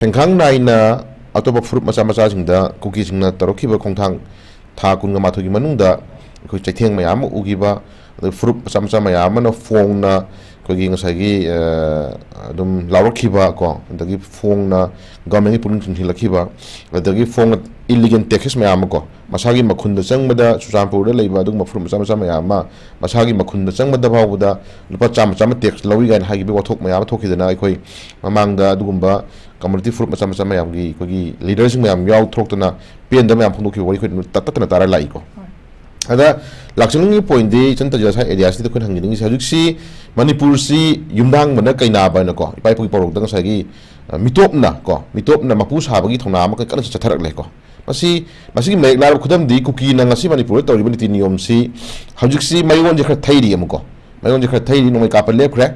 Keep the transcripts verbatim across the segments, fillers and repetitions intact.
ꯈꯦꯡꯈꯥꯡ ꯅꯥꯏꯅ ꯑꯇꯣꯞꯄ ꯐꯨꯔꯨꯞ ꯃꯆꯥ ꯃꯆꯥꯁꯤꯡꯗ ꯀꯨꯀꯤꯁꯤꯡꯅ ꯇꯧꯔꯛꯈꯤꯕ ꯈꯣꯡꯊꯥꯡ ꯊꯥ ꯀꯨꯟꯒ ꯃꯥꯊꯣꯏꯒꯤ ꯃꯅꯨꯡꯗ ꯑꯩꯈꯣꯏ ꯆꯩꯊꯦꯡ ꯃꯌꯥꯝ ꯑꯃ ꯎꯈꯤꯕ, ꯑꯗꯩ ꯐꯨꯔꯨꯞ ꯃꯆꯥ ꯃꯆꯥ ꯃꯌꯥꯝ ꯑꯃꯅ ꯐꯣꯡꯅ ꯑꯩꯈꯣꯏꯒꯤ ꯉꯁꯥꯏꯒꯤ, ꯑ, ꯑꯗꯨꯝ ꯂꯥꯎꯔꯛꯈꯤꯕ ꯀꯣ, ꯑꯗꯒꯤ ꯐꯣꯡꯅ ꯒꯚꯔꯟꯃꯦꯟꯒꯤ ꯄꯨꯛꯅꯤꯡ ꯆꯤꯡꯁꯤꯜꯂꯛꯈꯤꯕ, ꯑꯗꯒꯤ ꯐꯣꯡꯅ illegal taxes ꯃꯌꯥꯝ ꯑꯃ ꯀꯣ, ꯃꯁꯥꯒꯤ ꯃꯈꯨꯟꯗ ꯆꯪꯕꯗ ꯆꯨꯔꯆꯥꯟꯄꯨꯔꯗ ꯂꯩꯕ ꯑꯗꯨꯒꯨꯝꯕ ꯐꯨꯔꯨꯞ ꯃꯆꯥ ꯃꯆꯥ ꯃꯌꯥꯝ ꯑꯃ ꯃꯁꯥꯒꯤ ꯃꯈꯨꯟꯗ ꯆꯪꯕꯗ ꯐꯥꯎꯕꯗ ꯂꯨꯄꯥ ꯆꯥꯝꯃ, ꯆꯥꯝꯃ tax ꯂꯧꯏ ꯀꯥꯏꯅ ꯍꯥꯏꯈꯤꯕꯒꯤ ꯋꯥꯊꯣꯛ ꯃꯌꯥꯝ ꯑꯃ ꯊꯣꯛꯈꯤꯗꯅ, ꯑꯩꯈꯣꯏ ꯃꯃꯥꯡꯗ ꯑꯗꯨꯒꯨꯝꯕ community ꯐꯨꯔꯨꯞ ꯃꯆꯥ ꯃꯆꯥ ꯃꯌꯥꯝꯒꯤ ꯑꯩꯈꯣꯏꯒꯤ leaderꯁꯤꯡ ꯃꯌꯥꯝ ꯌꯥꯎꯊꯣꯔꯛꯇꯅ ꯄꯦꯟꯗꯕ ꯃꯌꯥꯝ ꯐꯣꯡꯗꯣꯛꯈꯤꯕ ꯋꯥꯔꯤ ꯑꯩꯈꯣꯏ ꯇꯠ-, ꯇꯠꯇꯅ ꯇꯥꯔ ꯂꯥꯛꯏꯀꯣ꯫ ꯍꯣꯏ꯫ ꯑꯗ ꯂꯥꯛꯆꯅꯤꯡꯉꯤꯕ pointꯗꯤ ꯏꯆꯟ ꯇꯟꯖꯥ ꯁ꯭ꯋꯥꯏ areaꯁꯤꯗ ꯑꯩꯈꯣꯏꯅ ꯍꯪꯖꯅꯤꯡꯉꯤꯁꯦ, ꯍꯧꯖꯤꯛꯁꯤ ꯃꯅꯤꯄꯨꯔꯁꯤ ꯌꯨꯝꯗꯥꯡꯕꯅ ꯀꯩꯅꯥꯕ ꯍꯥꯏꯅꯀꯣ, ꯏꯄꯥ ꯏꯄꯨꯒꯤ ꯄꯥꯎꯔꯧꯗ ꯉꯁꯥꯏꯒꯤ, ꯑ, ꯃꯤꯇꯣꯞꯅ ꯀꯣ, ꯃꯤꯇꯣꯞꯅ ꯃꯄꯨ ꯁꯥꯕꯒꯤ ꯊꯧꯅꯥ ꯑꯃ ꯀꯟꯅ ꯆꯠꯊꯔꯛꯂꯦꯀꯣ꯫ ꯃꯁꯤ, ꯃꯁꯤꯒꯤ ꯃꯌꯦꯛ ꯂꯥꯔꯕ ꯈꯨꯗꯝꯗꯤ ꯀꯨꯀꯤꯅ ꯉꯁꯤ ꯃꯅꯤꯄꯨꯔꯗ ꯇꯧꯔꯤꯕ ꯅꯤꯇꯤ ꯅꯤꯌꯣꯝꯁꯤ ꯍꯧꯖꯤꯛꯁꯤ ꯃꯌꯣꯟꯁꯦ ꯈꯔ ꯊꯩꯔꯤ ꯑꯃꯨꯛꯀꯣ꯫ ꯃꯌꯣꯟꯁꯦ ꯈꯔ ꯊꯩꯔꯤ, ꯅꯣꯡꯃꯩ ꯀꯥꯞꯄ ꯂꯦꯞꯈ꯭ꯔꯦ꯫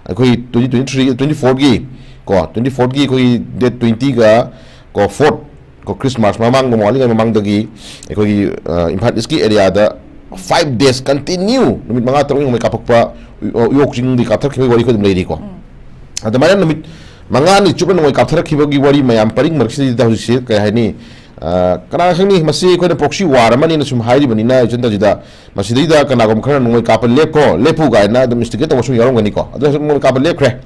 ꯑꯩꯈꯣꯏ twenty twenty three, twenty fourꯒꯤ ꯀꯣ, twenty fourꯒꯤ ꯑꯩꯈꯣꯏꯒꯤ date twentyꯒ ꯀꯣ, fourth ꯀꯣ, Christmas ꯃꯃꯥꯡ, ꯅꯣꯡꯃꯥꯜꯂꯤꯉꯩ ꯃꯃꯥꯡꯗꯒꯤ ꯑꯩꯈꯣꯏꯒꯤ, ꯑ, ꯏꯝꯐꯥꯜ Eastꯀꯤ areaꯗ five days continue ꯅꯨꯃꯤꯠ ꯃꯉꯥ ꯇꯔꯨꯛꯅꯤ ꯅꯣꯡꯃꯩ ꯀꯥꯞꯄꯛꯄ, ꯎ-, ꯎꯌꯣꯛ ꯆꯤꯡꯗꯒꯤ ꯀꯥꯞꯊꯔꯛꯈꯤꯕꯒꯤ ꯋꯥꯔꯤ ꯑꯩꯈꯣꯏ ꯑꯗꯨꯝ ꯂꯩꯔꯤꯀꯣ꯫ ꯎꯝ꯫ ꯑꯗꯨꯃꯥꯏꯅ ꯅꯨꯃꯤꯠ ꯃꯉꯥꯅꯤ ꯆꯨꯞꯅ ꯅꯣꯡꯃꯩ ꯀꯥꯞꯊꯔꯛꯈꯤꯕꯒꯤ ꯋꯥꯔꯤ ꯃꯌꯥꯝ ꯄꯔꯤꯡ ꯃꯔꯛꯁꯤꯗꯩꯗ ꯍꯧꯖꯤꯛꯁꯤ ꯀꯩ ꯍꯥꯏꯅꯤ, ꯑ, ꯀꯅꯥ ꯈꯪꯅꯤ, ꯃꯁꯤ ꯑꯩꯈꯣꯏꯅ proxy war ꯑꯃꯅꯤꯅ ꯁꯨꯝ ꯍꯥꯏꯔꯤꯕꯅꯤꯅ, ꯏꯆꯟ ꯇꯟꯖꯥꯗ ꯃꯁꯤꯗꯩꯗ ꯀꯅꯥꯒꯨꯝꯕ ꯈꯔꯅ ꯅꯣꯡꯃꯩ ꯀꯥꯞꯄ ꯂꯦꯞꯈꯣ, ꯂꯦꯞꯄꯨ ꯀꯥꯏꯅ ꯑꯗꯨꯝ instigate ꯇꯧꯕꯁꯨ ꯌꯥꯎꯔꯝꯒꯅꯤꯀꯣ꯫ ꯑꯗꯨ ꯍꯧꯖꯤꯛ ꯅꯣꯡꯃꯩ ꯀꯥꯞꯄ ꯂꯦꯞꯈ꯭ꯔꯦ꯫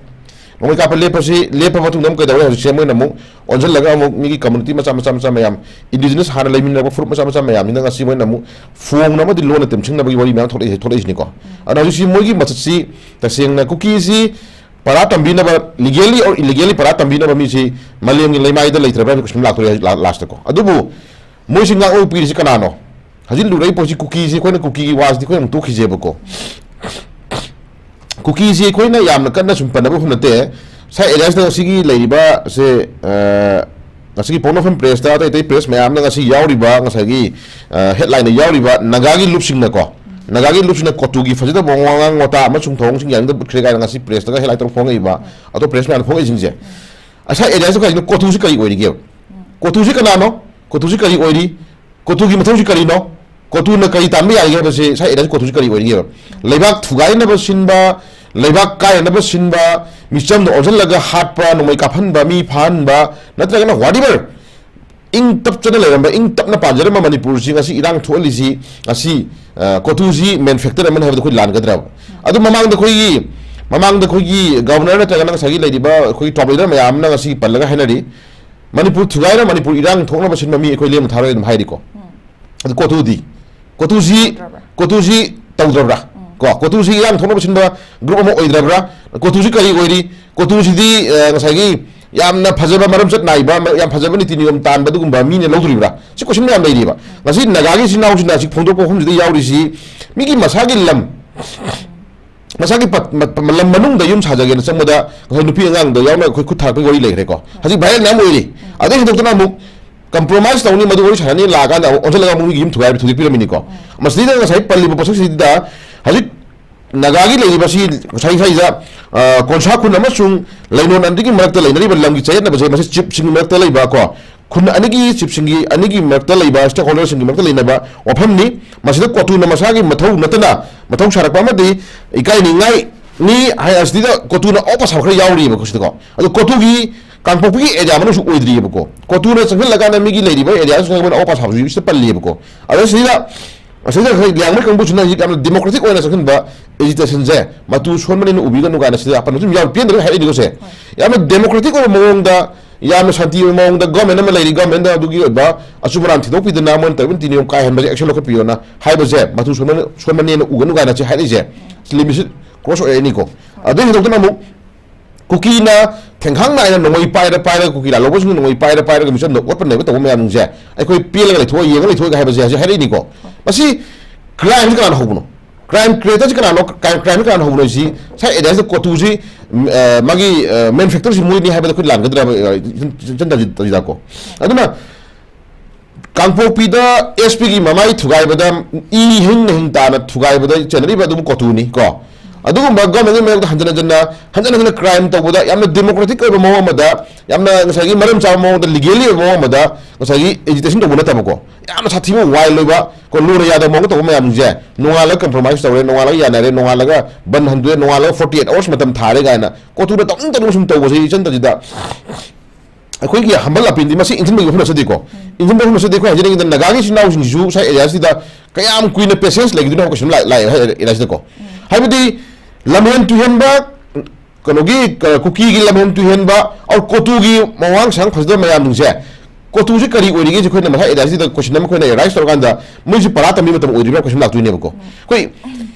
ꯅꯣꯡꯃꯩ ꯀꯥꯞꯄ ꯂꯦꯞꯄꯁꯤ, ꯂꯦꯞꯄ ꯃꯇꯨꯡꯗ ꯑꯃꯨꯛ ꯀꯩꯗꯧꯔꯦ? ꯍꯧꯖꯤꯛꯁꯦ ꯃꯣꯏꯅ ꯑꯃꯨꯛ ꯑꯣꯟꯁꯤꯜꯂꯒ ꯑꯃꯨꯛ ꯃꯤꯒꯤ community ꯃꯆꯥ ꯃꯆꯥ ꯃꯆꯥ ꯃꯌꯥꯝ, indigenous ꯍꯥꯟꯅ ꯂꯩꯃꯤꯟꯅꯔꯛꯄ ꯐꯨꯔꯨꯞ ꯃꯆꯥ ꯃꯆꯥ ꯃꯌꯥꯝꯁꯤꯅ ꯉꯁꯤ ꯃꯣꯏꯅ ꯑꯃꯨꯛ ꯐꯣꯡꯅ ꯑꯃꯗꯤ ꯂꯣꯟꯅ ꯇꯦꯝꯁꯤꯡꯅꯕꯒꯤ ꯋꯥꯔꯤ ꯃꯌꯥꯝ ꯊꯣꯛꯂꯛꯏ, ꯊꯣꯛꯂꯛꯏꯁꯤꯅꯤꯀꯣ꯫ ꯑꯗꯨꯅ ꯍꯧꯖꯤꯛꯁꯤ ꯃꯣꯏꯒꯤ ꯃꯆꯠꯁꯤ ꯇꯁꯦꯡꯅ ꯀꯨꯀꯤꯁꯤ ꯄꯔꯥ ꯇꯝꯕꯤꯅꯕ, legally or illegally ꯄꯔꯥ ꯇꯝꯕꯤꯅꯕ ꯃꯤꯁꯤ ꯃꯥꯂꯦꯝꯒꯤ ꯂꯩꯃꯥꯏꯗ ꯂꯩꯇ꯭ꯔꯕ꯭ꯔꯥ ꯍꯥꯏꯕ question ꯂꯥꯛꯇꯣꯔꯦ ꯍꯧꯖꯤꯛ ꯂꯥ-, lastꯇꯀꯣ꯫ ꯑꯗꯨꯕꯨ ꯃꯣꯏꯁꯤ ꯉꯥꯛꯑꯣꯏ ꯄꯤꯔꯤꯁꯤ ꯀꯅꯥꯅꯣ? ꯍꯧꯖꯤꯛ ꯂꯨꯔꯛꯏ ꯄꯣꯠꯁꯤ ꯀꯨꯀꯤꯁꯤ, ꯑꯩꯈꯣꯏꯅ ꯀꯨꯀꯤꯒꯤ ꯋꯥꯁꯤꯗꯤ ꯑꯩꯈꯣꯏ ꯑꯃꯨꯛ ꯇꯣꯛꯈꯤꯁꯦꯕꯀꯣ꯫ ꯀꯨꯀꯤꯁꯤ ꯑꯩꯈꯣꯏꯅ ꯌꯥꯝꯅ ꯀꯟꯅ ꯁꯨꯝ ꯄꯟꯅꯕ ꯃꯐꯝ ꯅꯠꯇꯦ꯫ ꯁ꯭ꯋꯥꯏ areaꯁꯤꯗ ꯉꯁꯤꯒꯤ ꯂꯩꯔꯤꯕ ꯁꯦ, ꯑ, ꯉꯁꯤꯒꯤ ꯄꯣꯛꯅꯐꯝ pressꯇ, ꯑꯇꯩ ꯑꯇꯩ press ꯃꯌꯥꯝꯅ ꯉꯁꯤ ꯌꯥꯎꯔꯤꯕ, ꯉꯁꯥꯏꯒꯤ, ꯑ, headlineꯗ ꯌꯥꯎꯔꯤꯕ ꯅꯥꯒꯥꯒꯤ ꯂꯨꯞꯁꯤꯡꯅꯀꯣ, ꯅꯥꯒꯥꯒꯤ ꯂꯨꯞꯁꯤꯡꯅ ꯀꯣꯇꯨꯒꯤ ꯐꯖꯗꯕ ꯋꯥꯉꯥꯡ ꯋꯥꯇꯥ ꯑꯃꯁꯨꯡ ꯊꯧꯑꯣꯡꯁꯤꯡ ꯌꯥꯅꯤꯡꯗꯕ ꯎꯠꯈ꯭ꯔꯦ ꯀꯥꯏꯅ ꯉꯁꯤ pressꯇꯒ headline ꯇꯧꯔ ꯐꯣꯡꯉꯛꯏꯕ, ꯑꯇꯣꯞꯄ press ꯃꯌꯥꯝꯅ ꯐꯣꯡꯉꯛꯏꯁꯤꯡꯁꯦ, ꯉꯁꯥꯏ areaꯁꯤꯗ ꯀꯔꯤꯅꯣ? ꯀꯣꯇꯨꯁꯤ ꯀꯔꯤ ꯑꯣꯏꯔꯤꯒꯦꯕ? ꯀꯣꯇꯨꯁꯤ ꯀꯅꯥꯅꯣ? ꯀꯣꯇꯨꯒꯤ ꯃꯊꯧꯁꯤ ꯀꯔꯤꯅꯣ? ꯀꯣꯇꯨꯅ ꯀꯔꯤ ꯇꯥꯟꯕ ꯌꯥꯔꯤꯒꯦ ꯍꯥꯏꯕꯁꯤ, ꯉꯁꯥꯏ areaꯁꯤ ꯀꯣꯇꯨꯁꯤ ꯀꯔꯤ ꯑꯣꯏꯔꯤꯒꯦꯕ? ꯂꯩꯕꯥꯛ ꯊꯨꯒꯥꯏꯅꯕ ꯁꯤꯟꯕ, ꯂꯩꯕꯥꯛ ꯀꯥꯏꯅꯅꯕ ꯁꯤꯟꯕ, ꯃꯤꯆꯝꯗ ꯑꯣꯟꯁꯤꯜꯂꯒ ꯍꯥꯠꯄ, ꯅꯣꯡꯃꯩ ꯀꯥꯞꯍꯟꯕ, ꯃꯤ ꯐꯥꯍꯟꯕ, ꯅꯠꯇ꯭ꯔꯒꯅ whatever, ꯏꯪ ꯇꯞꯆꯅ ꯂꯩꯔꯝꯕ, ꯏꯪ ꯇꯞꯅ ꯄꯥꯟꯖꯔꯝꯕ ꯃꯅꯤꯄꯨꯔꯁꯤ ꯉꯁꯤ ꯏꯔꯥꯡ ꯊꯣꯛꯍꯜꯂꯤꯁꯤ, ꯉꯁꯤ, ꯑ, ꯀꯣꯇꯨꯁꯤ ꯃꯦꯟ ꯐꯦꯛꯇꯔ ꯑꯃꯅꯤ ꯍꯥꯏꯕꯗ ꯑꯩꯈꯣꯏ ꯂꯥꯟꯒꯗ꯭ꯔꯕ? ꯑꯗꯨ ꯃꯃꯥꯡꯗ ꯑꯩꯈꯣꯏꯒꯤ, ꯃꯃꯥꯡꯗ ꯑꯩꯈꯣꯏꯒꯤ ꯒꯕꯔꯅꯔ ꯅꯠꯇ꯭ꯔꯒꯅ ꯉꯁꯥꯏꯒꯤ ꯂꯩꯔꯤꯕ ꯑꯩꯈꯣꯏꯒꯤ ꯇꯣꯞ ꯂꯤꯗꯔ ꯃꯌꯥꯝ ꯑꯃꯅ ꯉꯁꯤ ꯄꯜꯂꯒ ꯍꯥꯏꯅꯔꯤ, "ꯃꯅꯤꯄꯨꯔ ꯊꯨꯒꯥꯏꯅ ꯃꯅꯤꯄꯨꯔ ꯏꯔꯥꯡ ꯊꯣꯛꯅꯕ ꯁꯤꯟꯕ ꯃꯤ ꯑꯩꯈꯣꯏ ꯂꯦꯝꯅ ꯊꯥꯔꯣꯏ" ꯑꯗꯨꯝ ꯍꯥꯏꯔꯤꯀꯣ꯫ ꯑꯗꯨ ꯀꯣꯇꯨꯗꯤ, ꯀꯣꯇꯨꯁꯤ, ꯇꯧꯗ꯭ꯔꯕ꯭ꯔꯥ? ꯀꯣꯇꯨꯁꯤ ꯇꯧꯗ꯭ꯔꯕ꯭ꯔꯥ? ꯀꯣ, ꯀꯣꯇꯨꯁꯤ ꯏꯔꯥꯡ ꯊꯣꯛꯅꯕ ꯁꯤꯟꯕ ꯒ꯭ꯔꯨꯞ ꯑꯃ ꯑꯣꯏꯗ꯭ꯔꯕ꯭ꯔꯥ? ꯀꯣꯇꯨꯁꯤ ꯀꯔꯤ ꯑꯣꯏꯔꯤ? ꯀꯣꯇꯨꯁꯤꯗꯤ, ꯑ, ꯉꯁꯥꯏꯒꯤ ꯌꯥꯝꯅ ꯐꯖꯕ, ꯃꯔꯝꯆꯠ ꯅꯥꯏꯕ, ꯃ-, ꯌꯥꯝ ꯐꯖꯕ ꯅꯤꯇꯤ ꯅꯤꯌꯣꯝ ꯇꯥꯟꯕ ꯑꯗꯨꯒꯨꯝꯕ ꯃꯤꯅ ꯂꯧꯗꯣꯔꯤꯕ꯭ꯔꯥ? ꯁꯤ ꯀꯣꯏꯁꯟ ꯃꯌꯥꯝ ꯂꯩꯔꯤꯕ꯫ ꯉꯁꯤ ꯅꯥꯒꯥꯒꯤ ꯏꯆꯤꯟ ꯏꯅꯥꯎꯁꯤꯡꯅ ꯍꯧꯖꯤꯛ ꯐꯣꯡꯗꯣꯛꯄ ꯋꯥꯐꯝꯁꯤꯗ ꯌꯥꯎꯔꯤꯁꯤ, ꯃꯤꯒꯤ ꯃꯁꯥꯒꯤ ꯂꯝ, ꯃꯁꯥꯒꯤ ꯄꯠ-, ꯃ-, ꯂꯝ ꯃꯅꯨꯡꯗ ꯌꯨꯝ ꯁꯥꯖꯒꯦꯅ ꯆꯪꯕꯗ ꯉꯁꯥꯏ ꯅꯨꯄꯤ ꯑꯉꯥꯡꯗ ꯌꯥꯎꯅ ꯑꯩꯈꯣꯏ ꯈꯨꯠ ꯊꯥꯔꯛꯄꯒꯤ ꯋꯥꯔꯤ ꯂꯩꯈ꯭ꯔꯦꯀꯣ꯫ ꯍꯧꯖꯤꯛ ꯚꯥꯏꯔꯦꯜ ꯃꯌꯥꯝ ꯑꯣꯏꯔꯤ꯫ ꯑꯗꯩ ꯍꯦꯟꯗꯣꯛꯇꯅ ꯑꯃꯨꯛ ꯀꯝꯄ꯭ꯔꯣꯃꯥꯏꯁ ꯇꯧꯅꯤ, ꯃꯗꯨ ꯋꯥꯔꯤ ꯁꯥꯟꯅꯅꯤ ꯂꯥꯛꯑꯀꯥꯟꯗ ꯑꯃꯨꯛ ꯑꯣꯟꯁꯤꯜꯂꯒ ꯑꯃꯨꯛ ꯃꯤꯒꯤ ꯌꯨꯝ ꯊꯨꯒꯥꯏꯕ ꯊꯨꯗꯦꯛꯄꯤꯔꯝꯃꯤꯅꯤꯀꯣ꯫ ꯃꯁꯤꯗꯩꯗ ꯉꯁꯥꯏ ꯄꯜꯂꯤꯕ ꯄꯣꯠꯁꯛꯁꯤꯗ ꯍꯧꯖꯤꯛ ꯅꯥꯒꯥꯒꯤ ꯂꯩꯔꯤꯕꯁꯤ ꯉꯁꯥꯏ ꯉꯁꯥꯏꯗ, ꯑ, ꯀꯣꯟꯁꯥ ꯈꯨꯟ ꯑꯃꯁꯨꯡ ꯂꯩꯅꯣꯟ ꯑꯅꯤꯒꯤ ꯃꯔꯛꯇ ꯂꯩꯅꯔꯤꯕ ꯂꯝꯒꯤ ꯆꯌꯦꯠꯅꯕꯁꯦ ꯃꯁꯤ ꯆꯤꯞꯁꯤꯡꯒꯤ ꯃꯔꯛꯇ ꯂꯩꯕ ꯀꯣ, ꯈꯨꯟ ꯑꯅꯤꯒꯤ ꯆꯤꯞꯁꯤꯡꯒꯤ, ꯑꯅꯤꯒꯤ ꯃꯔꯛꯇ ꯂꯩꯕ, ꯁ꯭ꯇꯦꯛꯍꯣꯜꯗꯔꯁꯤꯡꯒꯤ ꯃꯔꯛꯇ ꯂꯩꯅꯕ ꯋꯥꯐꯝꯅꯤ꯫ ꯃꯁꯤꯗ ꯀꯣꯇꯨꯅ ꯃꯁꯥꯒꯤ ꯃꯊꯧ ꯅꯠꯇꯅ ꯃꯊꯧ ꯁꯥꯔꯛꯄ ꯑꯃꯗꯤ ꯏꯀꯥꯏꯅꯤꯡꯉꯥꯏꯅꯤ ꯍꯥꯏ ꯑꯁꯤꯗ ꯀꯣꯇꯨꯅ ꯑꯣꯄ ꯁꯥꯕ ꯈꯔ ꯌꯥꯎꯔꯤꯕꯀꯣ ꯁꯤꯗꯀꯣ꯫ ꯑꯗꯣ ꯀꯣꯇꯨꯒꯤ ꯀꯥꯡꯄꯣꯛꯄꯤꯒꯤ ꯑꯦꯔꯤꯌꯥ ꯃꯅꯨꯡꯁꯨ ꯑꯣꯏꯗ꯭ꯔꯤꯑꯕꯀꯣ꯫ ꯀꯣꯇꯨꯅ ꯆꯪꯁꯤꯜꯂꯒꯀꯥꯟꯗ ꯃꯤꯒꯤ ꯂꯩꯔꯤꯕ ꯑꯦꯔꯤꯌꯥꯁꯨ ꯆꯪꯕꯗ ꯑꯣꯄ ꯁꯥꯕꯁꯨ ꯁꯤꯗ ꯄꯜꯂꯤꯑꯕꯀꯣ꯫ ꯑꯗꯣ ꯁꯤꯗ ꯑꯁꯤꯗ ꯉꯁꯥꯏ ꯂꯤꯌꯥꯡꯃꯩ ꯀꯥꯡꯕꯨꯁꯤꯅ ꯍꯧꯖꯤꯛ ꯌꯥꯝꯅ ꯗꯦꯃꯣꯀ꯭ꯔꯦꯇꯤꯛ ꯑꯣꯏꯅ ꯆꯪꯁꯤꯟꯕ ꯑꯦꯖꯤꯇꯦꯁꯟꯁꯦ ꯃꯇꯨ ꯁꯣꯟꯕꯅꯤꯅ ꯎꯕꯤꯒꯅꯨ ꯀꯥꯏꯅ ꯁꯤꯗ ꯑꯄꯟꯕ ꯁꯨꯝ ꯌꯥꯎ ꯄꯦꯟꯗꯕ ꯍꯥꯏꯔꯛꯏꯅꯤꯀꯣ ꯁꯦ꯫ ꯌꯥꯝꯅ ꯗꯦꯃꯣꯀ꯭ꯔꯦꯇꯤꯛ ꯑꯣꯏꯕ ꯃꯑꯣꯡꯗ, ꯌꯥꯝꯅ ꯁꯥꯟꯇꯤ ꯑꯣꯏꯕ ꯃꯑꯣꯡꯗ ꯒꯣꯔꯃꯦꯟ ꯑꯃ ꯂꯩꯔꯤ, ꯒꯣꯔꯃꯦꯟꯗ ꯑꯗꯨꯒꯤ ꯑꯣꯏꯕ ꯑꯆꯨꯝ ꯑꯔꯥꯟ ꯊꯤꯗꯣꯛꯄꯤꯗꯅ ꯃꯣꯏꯅ ꯇꯧꯔꯤꯕ ꯅꯤꯇꯤ ꯅꯤꯌꯣꯝ ꯀꯥꯏꯍꯟꯕꯁꯦ ꯑꯦꯛꯁꯟ ꯂꯧꯈꯠꯄꯤꯌꯣꯅ ꯍꯥꯏꯕꯁꯦ ꯃꯇꯨ ꯁꯣꯟꯕ-, ꯁꯣꯟꯕꯅꯦꯅ ꯎꯒꯅꯨ ꯀꯥꯏꯅ ꯁꯤ ꯍꯥꯏꯔꯛꯏꯁꯦ꯫ ꯁꯤ ꯂꯤꯃꯤꯠꯁꯤ ꯀ꯭ꯔꯣꯁ ꯑꯣꯏꯔꯛꯏꯅꯤꯀꯣ꯫ ꯑꯗꯨ ꯍꯦꯟꯗꯣꯛꯇꯅ ꯑꯃꯨꯛ ꯀꯨꯀꯤꯅ ꯊꯦꯡꯈꯥꯡ ꯅꯥꯏꯅ ꯅꯣꯡꯃꯩ ꯄꯥꯏꯔ ꯄꯥꯏꯔꯒ ꯀꯨꯀꯤ ꯂꯥꯜꯍꯧꯕꯁꯤꯡꯅ ꯅꯣꯡꯃꯩ ꯄꯥꯏꯔ ꯄꯥꯏꯔꯒ ꯃꯤꯆꯝꯗ ꯑꯣꯠꯄ ꯅꯩꯕ ꯇꯧꯕ ꯃꯌꯥꯝꯁꯦ ꯑꯩꯈꯣꯏ ꯄꯦꯜꯂꯒ ꯂꯩꯊꯣꯛꯑ ꯌꯦꯡꯉ ꯂꯩꯊꯣꯛꯑꯒ ꯍꯥꯏꯕꯁꯦ ꯍꯧꯖꯤꯛ ꯍꯥꯏꯔꯛꯏꯅꯤꯀꯣ꯫ ꯃꯁꯤ ꯀ꯭ꯔꯥꯏꯝꯁꯤ ꯀꯅꯥꯅ ꯍꯧꯕꯅꯣ? ꯀ꯭ꯔꯥꯏꯝ ꯀ꯭ꯔꯤꯌꯦꯇꯔꯁꯤ ꯀꯅꯥꯅꯣ? ꯀ꯭ꯔꯥꯏꯝ ꯀ꯭ꯔꯥꯏꯝꯁꯤ ꯀꯅꯥꯅ ꯍꯧꯕꯅꯣ? ꯁꯤ ꯁꯥꯏ ꯑꯦꯗꯥꯏꯁꯤꯗ ꯀꯣꯇꯨꯁꯤ, ꯎꯝ, ꯑ, ꯃꯥꯒꯤ, ꯑ, ꯃꯦꯟ ꯐꯦꯛꯇꯔꯁꯤ ꯃꯣꯏꯅꯤ ꯍꯥꯏꯕꯗ ꯑꯩꯈꯣꯏ ꯂꯥꯟꯒꯗ꯭ꯔꯥ, ꯑ, ꯏꯆꯟ ꯆꯟꯗꯖꯤꯗꯀꯣ꯫ ꯑꯗꯨꯅ ꯀꯥꯡꯄꯣꯛꯄꯤꯗ ꯑꯦꯁ ꯄꯤꯒꯤ ꯃꯃꯥꯏ ꯊꯨꯒꯥꯏꯕꯗ ꯏ ꯍꯤꯡꯅ ꯍꯤꯡ ꯇꯥꯅ ꯊꯨꯒꯥꯏꯕꯗ ꯆꯦꯟꯅꯔꯤꯕ ꯑꯗꯨꯕꯨ ꯀꯣꯇꯨꯅꯤ ꯀꯣ꯫ ꯑꯗꯨꯒꯨꯝꯕ ꯒꯣꯔꯃꯦꯟꯒꯤ ꯃꯥꯌꯣꯛꯇ ꯍꯟꯖꯤꯟ ꯍꯟꯖꯤꯟꯅ ꯍꯟꯖꯤꯟ ꯍꯟꯖꯤꯟꯅ ꯀ꯭ꯔꯥꯏꯝ ꯇꯧꯕꯗ, ꯌꯥꯝꯅ ꯗꯦꯃꯣꯀ꯭ꯔꯦꯇꯤꯛ ꯑꯣꯏꯕ ꯃꯑꯣꯡ ꯑꯃꯗ, ꯌꯥꯝꯅ ꯉꯁꯥꯏꯒꯤ ꯃꯔꯝ ꯆꯥꯕ ꯃꯑꯣꯡꯗ, ꯂꯤꯒꯦꯜꯂꯤ ꯑꯣꯏꯕ ꯃꯑꯣꯡ ꯑꯃꯗ ꯉꯁꯥꯏꯒꯤ ꯑꯦꯖꯤꯇꯦꯁꯟ ꯇꯧꯕ ꯅꯠꯇꯕꯀꯣ, ꯌꯥꯝꯅ ꯁꯥꯊꯤꯕ, ꯋꯥꯏꯜ ꯑꯣꯏꯕ, ꯀꯣ, ꯂꯣꯅ ꯌꯥꯗꯕ ꯃꯑꯣꯡꯗ ꯇꯧꯕ ꯃꯌꯥꯝꯁꯤꯡꯁꯦ, ꯅꯣꯡꯉꯥꯜꯂꯒ ꯀꯝꯄ꯭ꯔꯣꯃꯥꯏꯁ ꯇꯧꯔꯦ, ꯅꯣꯡꯉꯥꯜꯂꯒ ꯌꯥꯅꯔꯦ, ꯅꯣꯡꯉꯥꯜꯂꯒ ꯕꯟ ꯍꯟꯗꯣꯛꯑꯦ, ꯅꯣꯡꯉꯥꯜꯂꯒ ꯐꯣꯔꯇꯤ ꯑꯩꯠ ꯑꯋꯥꯔꯁ ꯃꯇꯝ ꯊꯥꯔꯦ ꯀꯥꯏꯅ ꯀꯣꯇꯨꯅ ꯇꯧꯅꯤꯡ ꯇꯧꯅꯤꯡ ꯁꯨꯝ ꯇꯧꯕꯁꯤ ꯏꯆꯟ ꯆꯟꯁꯤꯗ ꯑꯩꯈꯣꯏꯒꯤ ꯍꯝꯕꯜ ꯑꯄꯤꯜꯗꯤ ꯃꯁꯤ ꯏꯟꯁꯤꯟꯕꯒꯤ ꯋꯥꯐꯝ ꯅꯠꯆꯗꯦꯀꯣ꯫ ꯏꯟꯁꯤꯟꯕꯒꯤ ꯋꯥꯐꯝ ꯅꯠꯆꯗꯦ꯫ ꯑꯩꯈꯣꯏ ꯍꯥꯏꯖꯅꯤꯡꯉꯤꯗ ꯅꯥꯒꯥꯒꯤ ꯏꯆꯤꯟ ꯏꯅꯥꯎꯁꯤꯡꯁꯤꯁꯨ ꯉꯁꯥꯏ ꯑꯦꯔꯤꯌꯥꯁꯤꯗ ꯀꯌꯥꯝ ꯀꯨꯏꯅ ꯄꯦꯁꯦꯟꯁ ꯂꯩꯈꯤꯗꯣꯏꯅꯣ ꯍꯥꯏꯕ ꯀꯣꯏꯁꯟ ꯂꯥꯛꯑꯦ ꯑꯦꯔꯤꯌꯥꯁꯤꯗꯀꯣ꯫ ꯍꯥꯏꯕꯗꯤ ꯂꯝꯍꯦꯟ ꯇꯨꯍꯦꯟꯕ, ꯀꯩꯅꯣꯒꯤ, ꯀ-, ꯀꯨꯀꯤꯒꯤ ꯂꯝꯍꯦꯟ ꯇꯨꯍꯦꯟꯕ, ꯑꯧ, ꯀꯣꯇꯨꯒꯤ ꯃꯋꯥꯡ ꯁꯥꯡ ꯐꯖꯗꯕ ꯃꯌꯥꯝꯁꯤꯡꯁꯦ, ꯀꯣꯇꯨꯁꯤ ꯀꯔꯤ ꯑꯣꯏꯔꯤꯒꯦꯁꯦ ꯑꯩꯈꯣꯏꯅ ꯃꯁꯥ ꯑꯦꯔꯤꯌꯥꯁꯤꯗ ꯀꯣꯏꯁꯟ ꯑꯃ ꯑꯩꯈꯣꯏꯅ ꯔꯥꯏꯁ ꯇꯧꯔꯀꯥꯟꯗ ꯃꯣꯏꯁꯤ ꯄꯔꯥ ꯇꯝꯕꯒꯤ ꯃꯇꯝ ꯑꯣꯏꯗ꯭ꯔꯤꯕ꯭ꯔꯥ ꯀꯣꯏꯁꯟ ꯂꯥꯛꯇꯣꯏꯅꯦꯕꯀꯣ꯫ ꯑꯩꯈꯣꯏ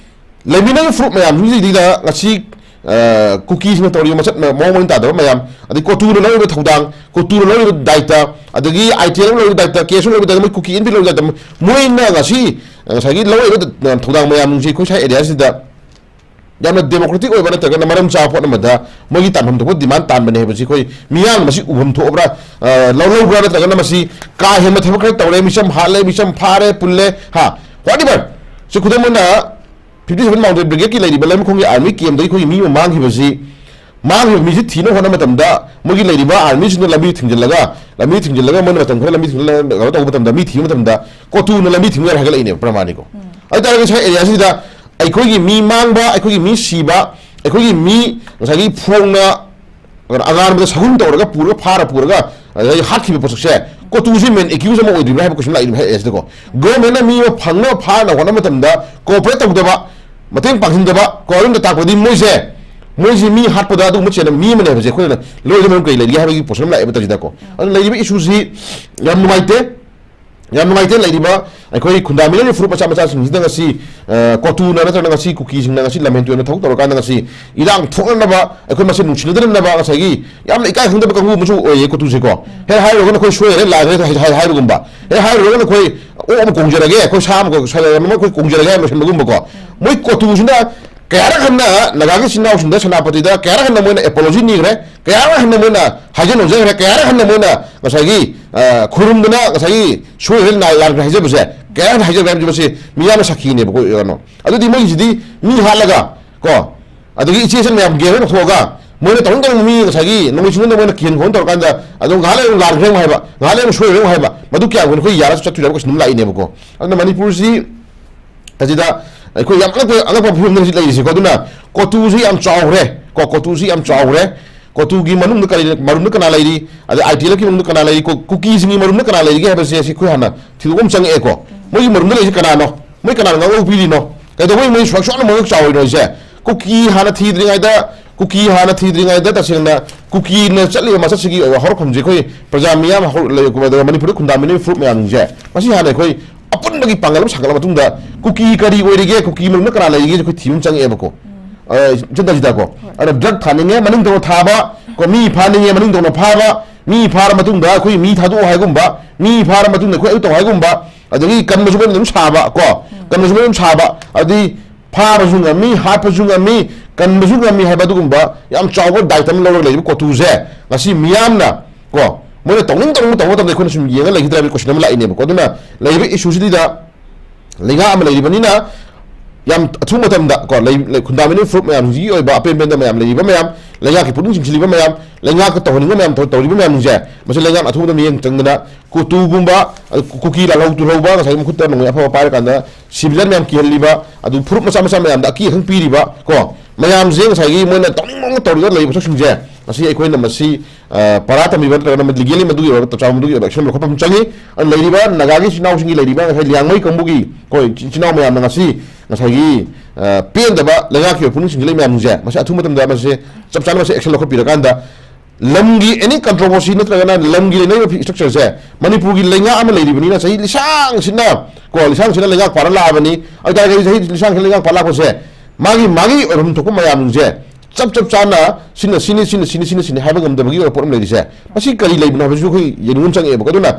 ꯂꯩꯃꯤꯟꯅꯕ ꯐꯨꯔꯨꯞ ꯃꯌꯥꯝꯁꯤꯡꯁꯤꯗ ꯉꯁꯤ, ꯑ, ꯀꯨꯀꯤꯁꯤꯡꯅ ꯇꯧꯔꯤꯕ ꯃꯆꯠ ꯃ-, ꯃꯑꯣꯡ ꯃꯔꯤꯟ ꯇꯥꯗꯕ ꯃꯌꯥꯝ, ꯑꯗꯩ ꯀꯣꯇꯨꯅ ꯂꯧꯔꯤꯕ ꯊꯧꯗꯥꯡ, ꯀꯣꯇꯨꯅ ꯂꯧꯔꯤꯕ ꯗꯥꯏꯇ, ꯑꯗꯒꯤ ꯑꯥꯏ ꯇꯤ ꯑꯦꯜꯅ ꯂꯧꯔꯤꯕ ꯗꯥꯏꯇ, ꯀꯦ ꯑꯦꯁ ꯌꯨꯅ ꯂꯧꯔꯤꯕ ꯗꯥꯏꯇ, ꯃꯣꯏ ꯀꯨꯀꯤ ꯏꯟꯐꯤꯜ ꯂꯧꯔꯤꯕ ꯗꯥꯏꯇ, ꯃꯣꯏꯅ ꯉꯁꯤ, ꯑ, ꯉꯁꯥꯏꯒꯤ ꯂꯧꯔꯤꯕ ꯊꯧꯗꯥꯡ ꯃꯌꯥꯝꯁꯤꯡꯁꯤ ꯑꯩꯈꯣꯏ ꯁ꯭ꯋꯥꯏ ꯑꯦꯔꯤꯌꯥꯁꯤꯗ ꯌꯥꯝꯅ ꯗꯦꯃꯣꯀ꯭ꯔꯦꯇꯤꯛ ꯑꯣꯏꯕ ꯅꯠꯇ꯭ꯔꯒꯅ ꯃꯔꯝ ꯆꯥꯕ ꯄꯣꯠ ꯑꯃꯗ ꯃꯣꯏꯒꯤ ꯇꯥꯟꯐꯝ ꯊꯣꯛꯄ ꯗꯤꯃꯥꯟ ꯇꯥꯟꯕꯅꯦ ꯍꯥꯏꯕꯁꯤ ꯑꯩꯈꯣꯏ ꯃꯤꯌꯥꯝꯅ ꯃꯁꯤ ꯎꯐꯝ ꯊꯣꯛꯑꯕ꯭ꯔꯥ, ꯑ, ꯂꯧ ꯂꯧꯕ꯭ꯔꯥ, ꯅꯠꯇ꯭ꯔꯒꯅ ꯃꯁꯤ ꯀꯥ ꯍꯦꯟꯕ ꯊꯕꯛ ꯈꯔ ꯇꯧꯔꯦ, ꯃꯤꯆꯝ ꯍꯥꯠꯂꯦ, ꯃꯤꯆꯝ ꯐꯥꯔꯦ, ꯄꯨꯜꯂꯦ, ꯍꯥ, ꯋꯥꯠ ꯑꯦꯚꯔ꯫ ꯁꯤ ꯈꯨꯗꯝ ꯑꯣꯏꯅ ꯐꯤꯐꯇꯤ ꯁꯚꯦꯟ ꯃꯥꯎꯟꯇꯦꯟ ꯕ꯭ꯔꯤꯒꯦꯗꯀꯤ ꯂꯩꯔꯤꯕ ꯂꯩꯃꯈꯣꯡꯒꯤ ꯑꯥꯔꯃꯤ ꯀꯦꯝꯗꯒꯤ ꯑꯩꯈꯣꯏꯒꯤ ꯃꯤ ꯑꯃ ꯃꯥꯡꯈꯤꯕꯁꯤ, ꯃꯥꯡꯈꯤꯕ ꯃꯤꯁꯤ ꯊꯤꯅꯕ ꯍꯣꯠꯅꯕ ꯃꯇꯝꯗ ꯃꯣꯏꯒꯤ ꯂꯩꯔꯤꯕ ꯑꯥꯔꯃꯤꯁꯤꯡꯗꯣ ꯂꯝꯕꯤ ꯊꯤꯡꯖꯤꯜꯂꯒ, ꯂꯝꯕꯤ ꯊꯤꯡꯖꯤꯜꯂꯒ ꯃꯣꯏꯅ ꯃꯇꯝ ꯈꯔ ꯂꯝꯕꯤ ꯊꯤꯡꯖꯤꯜꯂꯒ ꯀꯩꯅꯣ ꯇꯧꯕ ꯃꯇꯝꯗ, ꯃꯤ ꯊꯤꯕ ꯃꯇꯝꯗ ꯀꯣꯇꯨꯅ ꯂꯝꯕꯤ ꯊꯤꯡꯕ ꯌꯥꯔꯦ ꯍꯥꯏꯒꯠꯂꯛꯏꯅꯦꯕ ꯄ꯭ꯔꯃꯥꯅꯤꯀꯣ꯫ ꯑꯗꯨ ꯇꯥꯔꯒꯗꯤ ꯁ꯭ꯋꯥꯏ ꯑꯦꯔꯤꯌꯥꯁꯤꯗ ꯑꯩꯈꯣꯏꯒꯤ ꯃꯤ ꯃꯥꯡꯕ, ꯑꯩꯈꯣꯏꯒꯤ ꯃꯤ ꯁꯤꯕ, ꯑꯩꯈꯣꯏꯒꯤ ꯃꯤ ꯉꯁꯥꯏꯒꯤ ꯐꯣꯡꯅ ꯑꯉꯥꯟꯕꯗ ꯁꯒꯨꯟ ꯇꯧꯔꯒ ꯄꯨꯔꯒ, ꯐꯥꯔ ꯄꯨꯔꯒ ꯑꯗꯒꯤ ꯍꯥꯠꯈꯤꯕ ꯄꯣꯠꯁꯛꯁꯦ ꯀꯣꯇꯨꯁꯤ ꯃꯦꯟ ꯑꯦꯀ꯭ꯌꯨꯁ ꯑꯃ ꯑꯣꯏꯗ꯭ꯔꯤꯕ꯭ꯔꯥ ꯍꯥꯏꯕ ꯀꯣꯏꯁꯟ ꯂꯥꯛꯏꯅꯦ ꯍꯥꯏꯔꯛꯑꯦꯁꯤꯗꯀꯣ꯫ ꯒꯣꯔꯃꯦꯟꯅ ꯃꯤ ꯑꯃ ꯐꯪꯅꯕ ꯐꯥꯅꯕ ꯍꯣꯠꯅꯕ ꯃꯇꯝꯗ ꯀꯣꯑꯣꯄꯔꯦꯠ ꯇꯧꯗꯕ, ꯃꯇꯦꯡ ꯄꯥꯡꯁꯤꯟꯗꯕ, ꯀꯣ, ꯑꯗꯨꯝꯗ ꯇꯥꯛꯄꯗꯤ ꯃꯣꯏꯁꯦ, ꯃꯣꯏꯁꯤ ꯃꯤ ꯍꯥꯠꯄꯗ ꯑꯗꯨꯒꯨꯝꯕ ꯆꯦꯟꯕ ꯃꯤ ꯑꯃꯅꯦ ꯍꯥꯏꯕꯁꯦ ꯑꯩꯈꯣꯏꯅ ꯂꯣꯏꯅ ꯃꯔꯝ ꯀꯔꯤ ꯂꯩꯔꯤꯒꯦ ꯍꯥꯏꯕꯒꯤ ꯄꯣꯠꯁꯛ ꯑꯃ ꯂꯥꯛꯑꯦꯕ ꯇꯟꯖꯤꯗꯀꯣ꯫ ꯑꯗꯨꯅ ꯂꯩꯔꯤꯕ ꯏꯁꯨꯁꯤ ꯌꯥꯝ ꯅꯨꯡꯉꯥꯏꯇꯦ꯫ ꯌꯥꯝ ꯅꯨꯡꯉꯥꯏꯇꯦ, ꯂꯩꯔꯤꯕ ꯑꯩꯈꯣꯏ ꯈꯨꯟꯗꯥꯃꯤꯟꯅꯔꯤꯕ ꯐꯨꯔꯨꯞ ꯃꯆꯥ ꯃꯆꯥꯁꯤꯡꯁꯤꯗ ꯉꯁꯤ, ꯑ, ꯀꯣꯇꯨꯅ ꯅꯠꯇ꯭ꯔꯒ ꯉꯁꯤ ꯀꯨꯀꯤꯁꯤꯡꯅ ꯉꯁꯤ ꯂꯝꯍꯦꯟ ꯇꯨꯍꯦꯟꯕ ꯊꯕꯛ ꯇꯧꯔꯀꯥꯟꯗ ꯉꯁꯤ ꯏꯔꯥꯡ ꯊꯣꯛꯅꯅꯕ, ꯑꯩꯈꯣꯏ ꯃꯁꯦꯟ ꯅꯨꯡꯁꯤꯅꯗꯅꯕ ꯉꯁꯥꯏꯒꯤ ꯌꯥꯝꯅ ꯏꯀꯥꯏ ꯈꯪꯗꯕ ꯀꯥꯡꯕꯨ ꯑꯃꯁꯨ ꯑꯣꯏꯌꯦ ꯀꯣꯇꯨꯁꯦꯀꯣ꯫ ꯍꯦꯛ ꯍꯥꯏꯔꯨꯔꯒꯅ ꯑꯩꯈꯣꯏ ꯁꯣꯏꯈꯔꯦ, ꯂꯥꯟꯈ꯭ꯔꯦ ꯍꯥꯏ-, ꯍꯥꯏ-, ꯍꯥꯏꯕꯒꯨꯝꯕ, ꯍꯦꯛ ꯍꯥꯏꯔꯨꯔꯒꯅ ꯑꯩꯈꯣꯏ ꯑꯣꯛ ꯑꯃ ꯀꯣꯡꯖꯔꯒꯦ, ꯑꯩꯈꯣꯏ ꯁꯥ ꯑꯃ ꯀꯣ-, ꯁꯟ ꯑꯃ ꯑꯩꯈꯣꯏ ꯀꯣꯡꯖꯔꯒꯦ ꯍꯥꯏꯕ ꯂꯣꯏꯁꯤꯟꯕꯒꯨꯝꯕꯀꯣ꯫ ꯃꯣꯏ ꯀꯣꯇꯨꯁꯤꯅ ꯀꯌꯥꯔꯛ ꯍꯟꯅ ꯅꯥꯒꯥꯒꯤ ꯏꯆꯤꯟ ꯏꯅꯥꯎꯁꯤꯡꯗ ꯁꯦꯅꯥꯄꯇꯤꯗ ꯀꯌꯥꯔꯛ ꯍꯟꯅ ꯃꯣꯏꯅ ꯑꯦꯄꯣꯂꯣꯖꯤ ꯅꯤꯈ꯭ꯔꯦ, ꯀꯌꯥꯔꯛ ꯍꯟꯅ ꯃꯣꯏꯅ ꯍꯥꯏꯖ ꯅꯣꯟꯖꯈ꯭ꯔꯦ, ꯀꯌꯥꯔꯛ ꯍꯟꯅ ꯃꯣꯏꯅ ꯉꯁꯥꯏꯒꯤ, ꯑ, ꯈꯨꯔꯨꯝꯗꯅ ꯉꯁꯥꯏꯒꯤ ꯁꯣꯏꯈ꯭ꯔꯦ, ꯂꯥꯟꯈ꯭ꯔꯦ ꯍꯥꯏꯖꯕꯁꯦ, ꯀꯌꯥꯔꯛ ꯍꯟꯅ ꯍꯥꯏꯖꯈ꯭ꯔꯦ ꯍꯥꯏꯕꯁꯦ ꯃꯁꯤ ꯃꯤꯌꯥꯝꯅ ꯁꯥꯈꯤꯅꯦꯕꯀꯣ, ꯀꯩꯅꯣ꯫ ꯑꯗꯨꯗꯤ ꯃꯣꯏꯒꯤꯁꯤꯗꯤ ꯃꯤ ꯍꯥꯠꯂꯒ ꯀꯣ, ꯑꯗꯒꯤ ꯏꯆꯦ ꯏꯆꯟ ꯃꯌꯥꯝ ꯒꯦꯝ ꯂꯧꯊꯣꯛꯑꯒ ꯃꯣꯏꯅ ꯇꯧꯅꯤꯡ ꯇꯧꯅꯤꯡꯕ ꯃꯤ ꯉꯁꯥꯏꯒꯤ ꯅꯣꯡꯃꯩ ꯆꯤꯡꯗ ꯃꯣꯏꯅ ꯀꯤꯍꯟ ꯈꯣꯍꯟ ꯇꯧꯔꯀꯥꯟꯗ ꯑꯗꯨꯝ ꯉꯥꯏꯍꯥꯛ ꯂꯩꯔꯒ ꯂꯥꯟꯈ꯭ꯔꯦ ꯑꯃꯨꯛ ꯍꯥꯏꯕ, ꯉꯥꯏꯍꯥꯛ ꯂꯩꯔꯒ ꯁꯣꯏꯈ꯭ꯔꯦ ꯑꯃꯨꯛ ꯍꯥꯏꯕ, ꯃꯗꯨ ꯀꯌꯥꯝ ꯀꯨꯏꯅ ꯑꯩꯈꯣꯏ ꯌꯥꯔꯒ ꯆꯠꯇꯣꯏꯅꯣ ꯍꯥꯏꯕ ꯀꯣꯏꯁꯟ ꯑꯃ ꯂꯥꯛꯏꯅꯦꯕꯀꯣ꯫ ꯑꯗꯨꯅ ꯃꯅꯤꯄꯨꯔꯁꯤ ꯑꯁꯤꯗ ꯑꯩꯈꯣꯏ ꯌꯥꯝ ꯑꯉꯛꯄ, ꯑꯉꯛꯄ ꯐꯤꯕꯝꯗ ꯍꯧꯖꯤꯛ ꯂꯩꯔꯤꯁꯤꯀꯣ꯫ ꯑꯗꯨꯅ ꯀꯣꯇꯨꯁꯤ ꯌꯥꯝ ꯆꯥꯎꯈ꯭ꯔꯦ ꯀꯣ, ꯀꯣꯇꯨꯁꯤ ꯌꯥꯝ ꯆꯥꯎꯈ꯭ꯔꯦ꯫ ꯀꯣꯇꯨꯒꯤ ꯃꯅꯨꯡꯗ ꯀꯔꯤ, ꯃꯔꯨꯝꯗ ꯀꯅꯥ ꯂꯩꯔꯤ, ꯑꯗꯩ ꯑꯥꯏ ꯇꯤ ꯑꯦꯜ ꯑꯦꯐꯀꯤ ꯃꯅꯨꯡꯗ ꯀꯅꯥ ꯂꯩꯔꯤ, ꯀꯨꯀꯤꯁꯤꯡꯒꯤ ꯃꯔꯨꯝꯗ ꯀꯅꯥ ꯂꯩꯔꯤꯒꯦ ꯍꯥꯏꯕꯁꯦ ꯑꯁꯤ ꯑꯩꯈꯣꯏ ꯍꯥꯟꯅ ꯊꯤꯗꯣꯛꯄ ꯑꯃ ꯆꯪꯉꯛꯑꯦꯀꯣ꯫ ꯃꯣꯏꯒꯤ ꯃꯔꯨꯝꯗ ꯂꯩꯔꯤꯁꯦ ꯀꯅꯥꯅꯣ? ꯃꯣꯏ ꯀꯅꯥꯅ ꯉꯥꯛꯂꯧ ꯄꯤꯔꯤꯅꯣ? ꯀꯩꯗꯧꯕꯩ ꯃꯣꯏ ꯁꯨꯛ ꯁꯨꯛꯅ ꯃꯉꯛ ꯆꯥꯎꯔꯤꯅꯣ ꯍꯥꯏꯁꯦ? ꯀꯨꯀꯤ ꯍꯥꯟꯅ ꯊꯤꯗ꯭ꯔꯤꯉꯩꯗ, ꯀꯨꯀꯤ ꯍꯥꯟꯅ ꯊꯤꯗ꯭ꯔꯤꯉꯩꯗ ꯇꯁꯦꯡꯅ ꯀꯨꯀꯤꯅ ꯆꯠꯂꯤꯕ ꯃꯁꯛꯁꯤꯒꯤ ꯑꯣꯏꯕ ꯍꯧꯔꯛꯐꯝꯁꯦ ꯑꯩꯈꯣꯏ ꯄ꯭ꯔꯖꯥ ꯃꯤꯌꯥꯝ ꯍꯧ-, ꯂꯩ-, ꯑꯗꯨꯒ ꯃꯅꯤꯄꯨꯔꯗ ꯈꯨꯟꯗꯥꯃꯤꯟꯅꯔꯤꯕ ꯐꯨꯔꯨꯞ ꯃꯌꯥꯝꯁꯦ ꯃꯁꯤ ꯍꯥꯟꯅ ꯑꯩꯈꯣꯏ ꯑꯄꯨꯟꯕꯒꯤ ꯄꯥꯡꯒꯜ ꯑꯃ ꯁꯥꯒꯠꯂ ꯃꯇꯨꯡꯗ ꯀꯨꯀꯤ ꯀꯔꯤ ꯑꯣꯏꯔꯤꯒꯦ, ꯀꯨꯀꯤ ꯃꯅꯨꯡꯗ ꯀꯅꯥ ꯂꯩꯔꯤꯒꯦ ꯑꯩꯈꯣꯏ ꯊꯤꯕ ꯑꯃ ꯆꯪꯉꯛꯑꯦꯕꯀꯣ꯫ ꯑ, ꯏꯆꯟ ꯇꯟꯖꯤꯇꯥꯀꯣ꯫ ꯑꯗꯨꯅ ꯗ꯭ꯔꯒ ꯊꯥꯅꯤꯡꯉꯦ, ꯃꯅꯤꯡ ꯇꯧꯅ ꯊꯥꯕ, ꯀꯣ, ꯃꯤ ꯐꯥꯅꯤꯡꯉꯦ, ꯃꯅꯤꯡ ꯇꯧꯅ ꯐꯥꯕ, ꯃꯤ ꯐꯥꯔ ꯃꯇꯨꯡꯗ ꯑꯩꯈꯣꯏ ꯃꯤ ꯊꯥꯗꯣꯛꯑꯣ ꯍꯥꯏꯒꯨꯝꯕ, ꯃꯤ ꯐꯥꯔ ꯃꯇꯨꯡꯗ ꯑꯩꯈꯣꯏ ꯑꯗꯨ ꯇꯧ ꯍꯥꯏꯒꯨꯝꯕ, ꯑꯗꯒꯤ ꯀꯟꯕꯁꯨ ꯑꯩꯈꯣꯏꯅ ꯑꯗꯨꯝ ꯁꯥꯕ ꯀꯣ, ꯀꯟꯕꯁꯨ ꯑꯩꯈꯣꯏꯅ ꯑꯗꯨꯝ ꯁꯥꯕ, ꯑꯗꯩ ꯐꯥꯕꯁꯨ ꯉꯝꯃꯤ, ꯍꯥꯠꯄꯁꯨ ꯉꯝꯃꯤ, ꯀꯟꯕꯁꯨ ꯉꯝꯃꯤ ꯍꯥꯏꯕ ꯑꯗꯨꯒꯨꯝꯕ ꯌꯥꯝ ꯆꯥꯎꯕ ꯗꯥꯏꯇ ꯑꯃ ꯂꯧꯔꯒ ꯂꯩꯔꯤꯕ ꯀꯣꯇꯨꯁꯦ ꯉꯁꯤ ꯃꯤꯌꯥꯝꯅ ꯀꯣ, ꯃꯣꯏꯅ ꯇꯧꯅꯤꯡ ꯇꯧꯅꯤꯡꯕ ꯇꯧꯕ ꯃꯇꯝꯗ ꯑꯩꯈꯣꯏꯅ ꯁꯨꯝ ꯌꯦꯡꯉ ꯂꯩꯈꯤꯗ꯭ꯔꯥ ꯍꯥꯏꯕꯒꯤ ꯀꯣꯏꯁꯟ ꯑꯃ ꯂꯥꯛꯏꯅꯦꯕꯀꯣ꯫ ꯑꯗꯨꯅ ꯂꯩꯔꯤꯕ ꯏꯁꯨꯁꯤꯗ ꯂꯩꯉꯥꯛ ꯑꯃ ꯂꯩꯔꯤꯕꯅꯤꯅ ꯌꯥꯝ ꯑꯊꯨꯕ ꯃꯇꯝꯗ ꯀꯣ, ꯂꯩ-, ꯂꯩ-, ꯈꯨꯟꯗꯥꯃꯤꯟꯅꯔꯤꯕ ꯐꯨꯔꯨꯞ ꯃꯌꯥꯝꯁꯤꯒꯤ ꯑꯣꯏꯕ ꯑꯄꯦꯟ ꯄꯦꯟꯗ ꯃꯌꯥꯝ ꯂꯩꯔꯤꯕ ꯃꯌꯥꯝ, ꯂꯩꯉꯥꯛꯀꯤ ꯄꯨꯛꯅꯤꯡ ꯆꯤꯡꯁꯤꯜꯂꯤꯕ ꯃꯌꯥꯝ, ꯂꯩꯉꯥꯛꯀ ꯇꯧꯍꯟꯅꯤꯡꯕ ꯃꯌꯥꯝ ꯇꯧ-, ꯇꯧꯔꯤꯕ ꯃꯌꯥꯝꯁꯤꯡꯁꯦ ꯃꯁꯤ ꯂꯩꯉꯥꯛꯅ ꯑꯊꯨꯕꯗ ꯃꯤꯠꯌꯦꯡ ꯆꯪꯗꯅ ꯀꯨꯇꯨꯒꯨꯝꯕ, ꯑ, ꯀꯨ-, ꯀꯨꯀꯤ ꯂꯥꯜꯍꯧ ꯇꯨꯍꯧꯕ, ꯉꯁꯥꯏꯒꯤ ꯃꯈꯨꯠꯇ ꯅꯣꯡꯃꯩ ꯑꯐꯕ ꯄꯥꯏꯔꯀꯥꯟꯗ ꯁꯤꯚꯤꯂꯤꯌꯟ ꯃꯌꯥꯝ ꯀꯤꯍꯜꯂꯤꯕ, ꯑꯗꯨ ꯐꯨꯔꯨꯞ ꯃꯆꯥ ꯃꯆꯥ ꯃꯌꯥꯝꯗ ꯑꯀꯤ ꯑꯈꯪ ꯄꯤꯔꯤꯕ ꯀꯣ, ꯃꯌꯥꯝꯁꯦ ꯉꯁꯥꯏꯒꯤ ꯃꯣꯏꯅ ꯇꯧꯅꯤꯡ ꯃꯑꯣꯡꯗ ꯇꯧꯔꯤꯕ ꯂꯩꯕ ꯄꯣꯠꯁꯛꯁꯤꯡꯁꯦ ꯉꯁꯤ ꯑꯩꯈꯣꯏꯅ ꯃꯁꯤ, ꯑ, ꯄꯔꯥ ꯇꯝꯕꯤꯕ ꯅꯠꯇ꯭ꯔꯒꯅ ꯂꯤꯒꯦꯜꯂꯤ ꯃꯗꯨꯒꯤ ꯑꯣꯏꯕ ꯆꯥꯎꯕ ꯃꯗꯨꯒꯤ ꯑꯣꯏꯕ ꯑꯦꯛꯁꯟ ꯂꯧꯈꯠꯄ ꯑꯃ ꯆꯪꯉꯤ꯫ ꯑꯗꯨꯅ ꯂꯩꯔꯤꯕ ꯅꯥꯒꯥꯒꯤ ꯏꯆꯤꯜ ꯏꯅꯥꯎꯁꯤꯡꯒꯤ ꯂꯩꯔꯤꯕ ꯉꯁꯥꯏ ꯂꯤꯌꯥꯡꯃꯩ ꯀꯥꯡꯕꯨꯒꯤ ꯑꯩꯈꯣꯏ ꯏꯆꯤꯜ ꯏꯅꯥꯎ ꯃꯌꯥꯝꯅ ꯉꯁꯤ ꯉꯁꯥꯏꯒꯤ, ꯑ, ꯄꯦꯟꯗꯕ ꯂꯩꯉꯥꯛꯀꯤ ꯑꯣꯏꯕ ꯄꯨꯛꯅꯤꯡ ꯆꯤꯡꯁꯤꯜꯂꯛꯏ ꯃꯌꯥꯝꯁꯦ ꯃꯁꯤ ꯑꯊꯨꯕ ꯃꯇꯝꯗ ꯃꯁꯤ ꯆꯞ ꯆꯥꯅ ꯃꯁꯤ ꯑꯦꯛꯁꯟ ꯂꯧꯈꯠꯄꯤꯔꯀꯥꯟꯗ ꯂꯝꯒꯤ ꯑꯦꯅꯤ ꯀꯟꯇ꯭ꯔꯣꯚꯔꯁꯤ ꯅꯠꯇ꯭ꯔꯒꯅ ꯂꯝꯒꯤ ꯂꯩꯅꯔꯤꯕ ꯏꯁꯇ꯭ꯔꯛꯆꯔꯁꯦ ꯃꯅꯤꯄꯨꯔꯒꯤ ꯂꯩꯉꯥꯛ ꯑꯃ ꯂꯩꯔꯤꯕꯅꯤꯅ ꯆꯍꯤ ꯂꯤꯁꯥꯡꯁꯤꯠꯅ ꯀꯣ, ꯂꯤꯁꯥꯡꯁꯤꯠꯅ ꯂꯩꯉꯥꯛ ꯄꯥꯜꯂ ꯂꯥꯛꯑꯕꯅꯤ꯫ ꯑꯗꯨ ꯇꯥꯔꯒꯗꯤ ꯆꯍꯤ ꯂꯤꯁꯥꯡꯁꯤꯠꯅ ꯂꯩꯉꯥꯛ ꯄꯥꯜꯂ ꯂꯥꯛꯄꯁꯦ ꯃꯥꯒꯤ, ꯃꯥꯒꯤ ꯑꯣꯏꯐꯝ ꯊꯣꯛꯄ ꯃꯌꯥꯝꯁꯦ ꯆꯞ ꯆꯞ ꯆꯥꯅ ꯁꯤꯅ ꯁꯤꯅꯤ, ꯁꯤꯅ ꯁꯤꯅꯤ, ꯁꯤꯅ ꯁꯤꯅꯤ ꯍꯥꯏꯕ ꯉꯝꯗꯕꯒꯤ ꯑꯣꯏꯕ ꯄꯣꯠ ꯑꯃ ꯂꯩꯔꯤꯁꯦ ꯃꯁꯤ ꯀꯔꯤ ꯂꯩꯕꯅꯣ ꯍꯥꯏꯕꯁꯤꯁꯨ ꯑꯩꯈꯣꯏ ꯌꯦꯡꯅꯤꯡꯕ ꯑꯃ ꯆꯪꯉꯛꯑꯦꯕꯀꯣ꯫ ꯑꯗꯨꯅ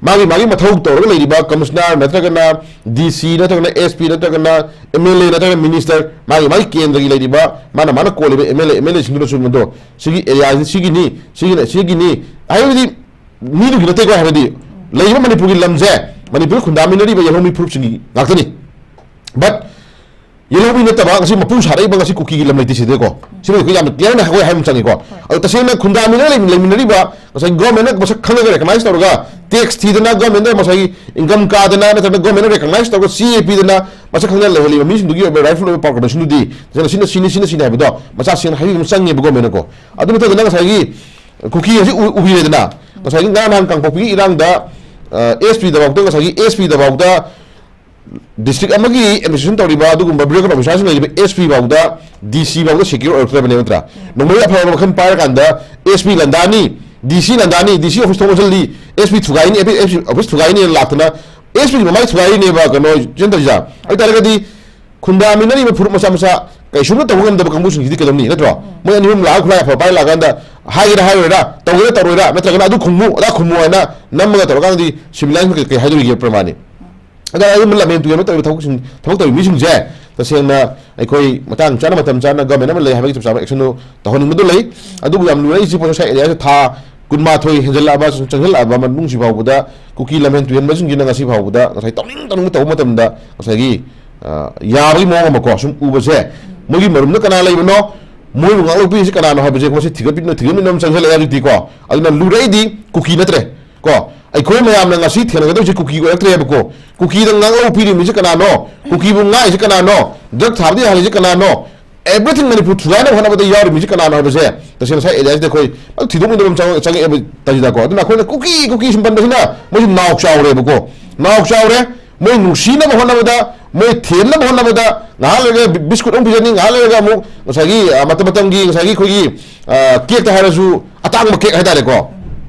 ꯃꯥꯒꯤ, ꯃꯥꯒꯤ ꯃꯊꯧ ꯇꯧꯔꯒ ꯂꯩꯔꯤꯕ ꯀꯃꯤꯁꯅꯔ ꯅꯠꯇ꯭ꯔꯒꯅ ꯗꯤ ꯁꯤ ꯅꯠꯇ꯭ꯔꯒꯅ ꯑꯦꯁ ꯄꯤ ꯅꯠꯇ꯭ꯔꯒꯅ ꯑꯦꯝ ꯑꯦꯜ ꯑꯦ ꯅꯠꯇ꯭ꯔꯒꯅ ꯃꯤꯅꯤꯁꯇꯔ, ꯃꯥꯒꯤ, ꯃꯥꯒꯤ ꯀꯦꯟꯗ꯭ꯔꯒꯤ ꯂꯩꯔꯤꯕ ꯃꯥꯅ, ꯃꯥꯅ ꯀꯣꯜꯂꯤꯕ M L A, M L ꯑꯦꯁꯤꯡꯗꯨꯅꯁꯨ ꯃꯗꯣ ꯁꯤꯒꯤ ꯑꯦꯔꯤꯌꯥꯁꯤ ꯁꯤꯒꯤꯅꯤ, ꯁꯤꯒꯤꯅ ꯁꯤꯒꯤꯅꯤ ꯍꯥꯏꯕꯗꯤ ꯃꯤꯗꯨꯒꯤ ꯅꯠꯇꯦꯀꯣ꯫ ꯍꯥꯏꯕꯗꯤ ꯂꯩꯔꯤꯕ ꯃꯅꯤꯄꯨꯔꯒꯤ ꯂꯝꯁꯦ ꯃꯅꯤꯄꯨꯔ ꯈꯨꯟꯗꯥꯃꯤꯟꯅꯔꯤꯕ ꯌꯦꯜꯍꯧꯃꯤ ꯐꯨꯔꯨꯞꯁꯤꯡꯒꯤ ꯉꯥꯛꯇꯅꯤ꯫ But ꯌꯦꯜꯍꯧꯃꯤ ꯅꯠꯇꯕ ꯉꯁꯤ ꯃꯄꯨ ꯁꯥꯔꯛꯏꯕ ꯉꯁꯤ ꯀꯨꯀꯤꯒꯤ ꯂꯝ ꯂꯩꯇꯦ ꯁꯤꯗꯀꯣ꯫ ꯁꯤꯃ ꯑꯩꯈꯣꯏ ꯌꯥꯝꯅ clear ꯑꯣꯏꯅ ꯍꯥꯏꯕ ꯑꯃ ꯆꯪꯉꯤꯀꯣ꯫ ꯑꯗꯣ ꯇꯁꯦꯡꯅ ꯈꯨꯟꯗꯥꯃꯤꯟꯅ ꯂꯩꯃꯤ-, ꯂꯩꯃꯤꯟꯅꯔꯤꯕ ꯉꯁꯥꯏ government ꯅ ꯃꯁꯛ ꯈꯪꯉꯒ recognize ꯇꯧꯔꯒ tax ꯊꯤꯗꯅ, government ꯗ ꯉꯁꯥꯏꯒꯤ income ꯀꯥꯗꯅ, ꯅꯠꯇ꯭ꯔꯒ government ꯅ recognize ꯇꯧꯔꯒ C A ꯄꯤꯗꯅ ꯃꯁꯛ ꯈꯪꯗꯅ ꯂꯩꯍꯜꯂꯤꯕ ꯃꯤꯁꯤꯡꯗꯨꯒꯤ ꯑꯣꯏꯕ rightful ꯑꯣꯏꯕ proclamation ꯗꯨꯗꯤ ꯇꯁꯦꯡꯅ ꯁꯤꯅ ꯁꯤꯅꯤ, ꯁꯤꯅ ꯁꯤꯅꯤ ꯍꯥꯏꯕꯗꯣ ꯃꯆꯥ ꯁꯦꯡꯅ ꯍꯥꯏꯕꯤꯕ ꯑꯃ ꯆꯪꯉꯦꯕ government ꯅꯀꯣ꯫ ꯑꯗꯨ ꯅꯠꯇꯗꯅ ꯉꯁꯥꯏꯒꯤ ꯀꯨꯀꯤ ꯑꯁꯤ ꯎ-, ꯎꯕꯤꯔꯦꯗꯅ, ꯉꯁꯥꯏꯒꯤ ꯉꯔꯥꯡ ꯅꯍꯥꯟ ꯀꯥꯡꯄꯣꯛꯄꯤꯒꯤ ꯏꯔꯥꯡꯗ, ꯑ, S P ꯗꯐꯥꯎꯗ, ꯉꯁꯥꯏꯒꯤ S P ꯗꯐꯥꯎꯗ district ꯑꯃꯒꯤ administration ꯇꯧꯔꯤꯕ ꯑꯗꯨꯒꯨꯝꯕ bureaucratic officer ꯁꯤꯡ ꯂꯩꯔꯤꯕ S P ꯐꯥꯎꯗ, D C ꯐꯥꯎꯗ secure ꯑꯣꯏꯔꯛꯇ꯭ꯔꯕꯅꯦ ꯅꯠꯇ꯭ꯔꯥ? ꯅꯣꯡꯃꯩ ꯑꯐꯕ ꯃꯈꯜ ꯄꯥꯏꯔꯀꯥꯟꯗ S P ꯂꯥꯟꯗꯥꯅꯤ, D C ꯂꯥꯟꯗꯥꯅꯤ, D C office ꯊꯣꯡ ꯂꯣꯟꯁꯤꯜꯂꯤ, S P ꯊꯨꯒꯥꯏꯅꯤ, S P office ꯊꯨꯒꯥꯏꯅꯤꯅ ꯂꯥꯛꯇꯅ S P ꯒꯤ ꯃꯃꯥꯏ ꯊꯨꯒꯥꯏꯔꯤꯅꯦꯕ ꯀꯩꯅꯣ ꯆꯦꯟ ꯇꯧꯔꯤꯁꯦ꯫ ꯑꯗꯨ ꯇꯥꯔꯒꯗꯤ ꯈꯨꯟꯗꯥꯃꯤꯟꯅꯔꯤꯕ ꯐꯨꯔꯨꯞ ꯃꯆꯥ ꯃꯆꯥ ꯀꯩꯁꯨꯝꯇ ꯇꯧꯕ ꯉꯝꯗꯕ ꯀꯥꯡꯕꯨꯁꯤꯡꯁꯤꯗꯤ ꯀꯩꯗꯧꯅꯤ ꯅꯠꯇ꯭ꯔꯣ? ꯃꯣꯏ ꯑꯅꯤ ꯑꯍꯨꯝ ꯂꯥꯛꯑꯒ ꯈꯨꯠꯂꯥꯏ ꯑꯐꯕ ꯄꯥꯏꯔ ꯂꯥꯛꯑꯀꯥꯟꯗ ꯍꯥꯏꯒꯦꯔꯥ ꯍꯥꯏꯔꯣꯏꯔꯥ, ꯇꯧꯒꯦꯔꯥ ꯇꯧꯔꯣꯏꯔꯥ, ꯅꯠꯇ꯭ꯔꯒꯅ ꯑꯗꯨ ꯈꯨꯝꯃꯨ ꯑꯗꯥ ꯈꯨꯝꯃꯨ ꯍꯥꯏꯅ ꯅꯝꯃꯒ ꯇꯧꯔꯀꯥꯟꯗꯗꯤ civilian ꯀꯩ, ꯀꯩ ꯍꯥꯏꯗꯣꯔꯤꯒꯦ ꯄ꯭ꯔꯃꯥꯅꯤ? ꯑꯗ ꯑꯗꯨꯝꯕ ꯂꯝꯍꯦꯟ ꯇꯨꯍꯦꯟꯕ ꯇꯧꯔꯤꯕ ꯊꯕꯛꯁꯤꯡ, ꯊꯕꯛ ꯇꯧꯔꯤꯕ ꯃꯤꯁꯤꯡꯁꯦ ꯇꯁꯦꯡꯅ ꯑꯩꯈꯣꯏ ꯃꯇꯥꯡ ꯆꯥꯅ ꯃꯇꯝ ꯆꯥꯅ government ꯑꯃ ꯂꯩ ꯍꯥꯏꯕꯒꯤ ꯆꯞ ꯆꯥꯕ action ꯇꯧꯍꯟꯅꯤꯡꯕꯗꯣ ꯂꯩ꯫ ꯑꯗꯨꯕꯨ ꯌꯥꯝ ꯂꯨꯔꯛꯏꯁꯤ ꯄꯣꯠꯁꯦ ꯉꯁꯥꯏ area ꯁꯦ ꯊꯥ ꯀꯨꯟꯃꯥꯊꯣꯏ ꯍꯦꯟꯖꯜꯂꯛꯑꯕ, ꯆꯪꯁꯤꯜꯂꯛꯑꯕ ꯃꯅꯨꯡꯁꯤ ꯐꯥꯎꯕꯗ ꯀꯨꯀꯤ ꯂꯝꯍꯦꯟ ꯇꯨꯍꯦꯟꯕꯁꯤꯡꯁꯤꯅ ꯉꯁꯤ ꯐꯥꯎꯕꯗ ꯉꯁꯥꯏ ꯇꯧꯅꯤꯡ ꯇꯧꯅꯤꯡꯕ ꯇꯧꯕ ꯃꯇꯝꯗ ꯉꯁꯥꯏꯒꯤ, ꯑ, ꯌꯥꯕꯒꯤ ꯃꯑꯣꯡ ꯑꯃꯀꯣ ꯁꯨꯝ ꯎꯕꯁꯦ, ꯃꯣꯏꯒꯤ ꯃꯔꯨꯝꯗ ꯀꯅꯥ ꯂꯩꯕꯅꯣ, ꯃꯣꯏꯕꯨ ꯉꯥꯛꯂꯧꯕꯤꯔꯤꯁꯤ ꯀꯅꯥꯅꯣ ꯍꯥꯏꯕꯁꯦ ꯃꯁꯤ ꯊꯤꯒꯠꯄꯤꯗꯨꯅ ꯊꯤꯒꯠꯃꯤꯟꯅꯕ ꯑꯃ ꯆꯪꯁꯤꯜꯂꯛꯑꯦ ꯍꯧꯖꯤꯛꯇꯤꯀꯣ꯫ ꯑꯗꯨꯅ ꯂꯨꯔꯛꯏꯗꯤ ꯀꯨꯀꯤ ꯅꯠꯇ꯭ꯔꯦ꯫ ꯀꯣ, ꯑꯩꯈꯣꯏ ꯃꯌꯥꯝꯅ ꯉꯁꯤ ꯊꯦꯡꯅꯒꯗꯧꯔꯤꯁꯦ ꯀꯨꯀꯤ ꯑꯣꯏꯔꯛꯇ꯭ꯔꯦꯕꯀꯣ꯫ ꯀꯨꯀꯤꯗ ꯉꯥꯛꯂꯧ ꯄꯤꯔꯤꯕ ꯃꯤꯁꯦ ꯀꯅꯥꯅꯣ? ꯀꯨꯀꯤꯕꯨ ꯉꯥꯛꯏꯁꯦ ꯀꯅꯥꯅꯣ? Drug ꯊꯥꯕꯗ ꯌꯥꯍꯜꯂꯤꯁꯦ ꯀꯅꯥꯅꯣ? Everything ꯃꯅꯤꯄꯨꯔ ꯊꯨꯒꯥꯏꯅꯕ ꯍꯣꯠꯅꯕꯗ ꯌꯥꯎꯔꯤꯕ ꯃꯤꯁꯦ ꯀꯅꯥꯅꯣ ꯍꯥꯏꯕꯁꯦ ꯇꯁꯦꯡꯅ ꯉꯁꯥꯏ area ꯁꯤꯗ ꯑꯩꯈꯣꯏ ꯐꯖꯅ ꯊꯤꯗꯣꯛꯃꯤꯟꯅꯕ ꯑꯃ ꯆꯪꯉ-, ꯆꯪꯉꯛꯑꯦꯕ ꯇꯥꯖꯤꯗꯀꯣ꯫ ꯑꯗꯨꯅ ꯑꯩꯈꯣꯏꯅ ꯀꯨꯀꯤ, ꯀꯨꯀꯤ ꯁꯨꯝ ꯄꯟꯕꯁꯤꯅ ꯃꯣꯏꯁꯨ ꯅꯥꯎ ꯆꯥꯎꯔꯦꯕꯀꯣ꯫ ꯅꯥꯎ ꯆꯥꯎꯔꯦ꯫ ꯃꯣꯏ ꯅꯨꯡꯁꯤꯅꯕ ꯍꯣꯠꯅꯕꯗ, ꯃꯣꯏ ꯊꯦꯝꯅꯕ ꯍꯣꯠꯅꯕꯗ ꯉꯥꯏꯍꯥꯛ ꯂꯩꯔꯒ ꯕꯤ-, ꯕꯤꯁꯀꯨꯠ ꯑꯃꯨꯛ ꯄꯤꯖꯅꯤ, ꯉꯥꯏꯍꯥꯛ ꯂꯩꯔꯒ ꯑꯃꯨꯛ ꯉꯁꯥꯏꯒꯤ, ꯑ, ꯃꯇꯝ ꯃꯇꯝꯒꯤ ꯉꯁꯥꯏꯒꯤ ꯑꯩꯈꯣꯏꯒꯤ, ꯑ, cake ꯇ ꯍꯥꯏꯔꯁꯨ ꯑꯇꯥꯡꯕ cake ꯍꯥꯏꯇꯥꯔꯦꯀꯣ꯫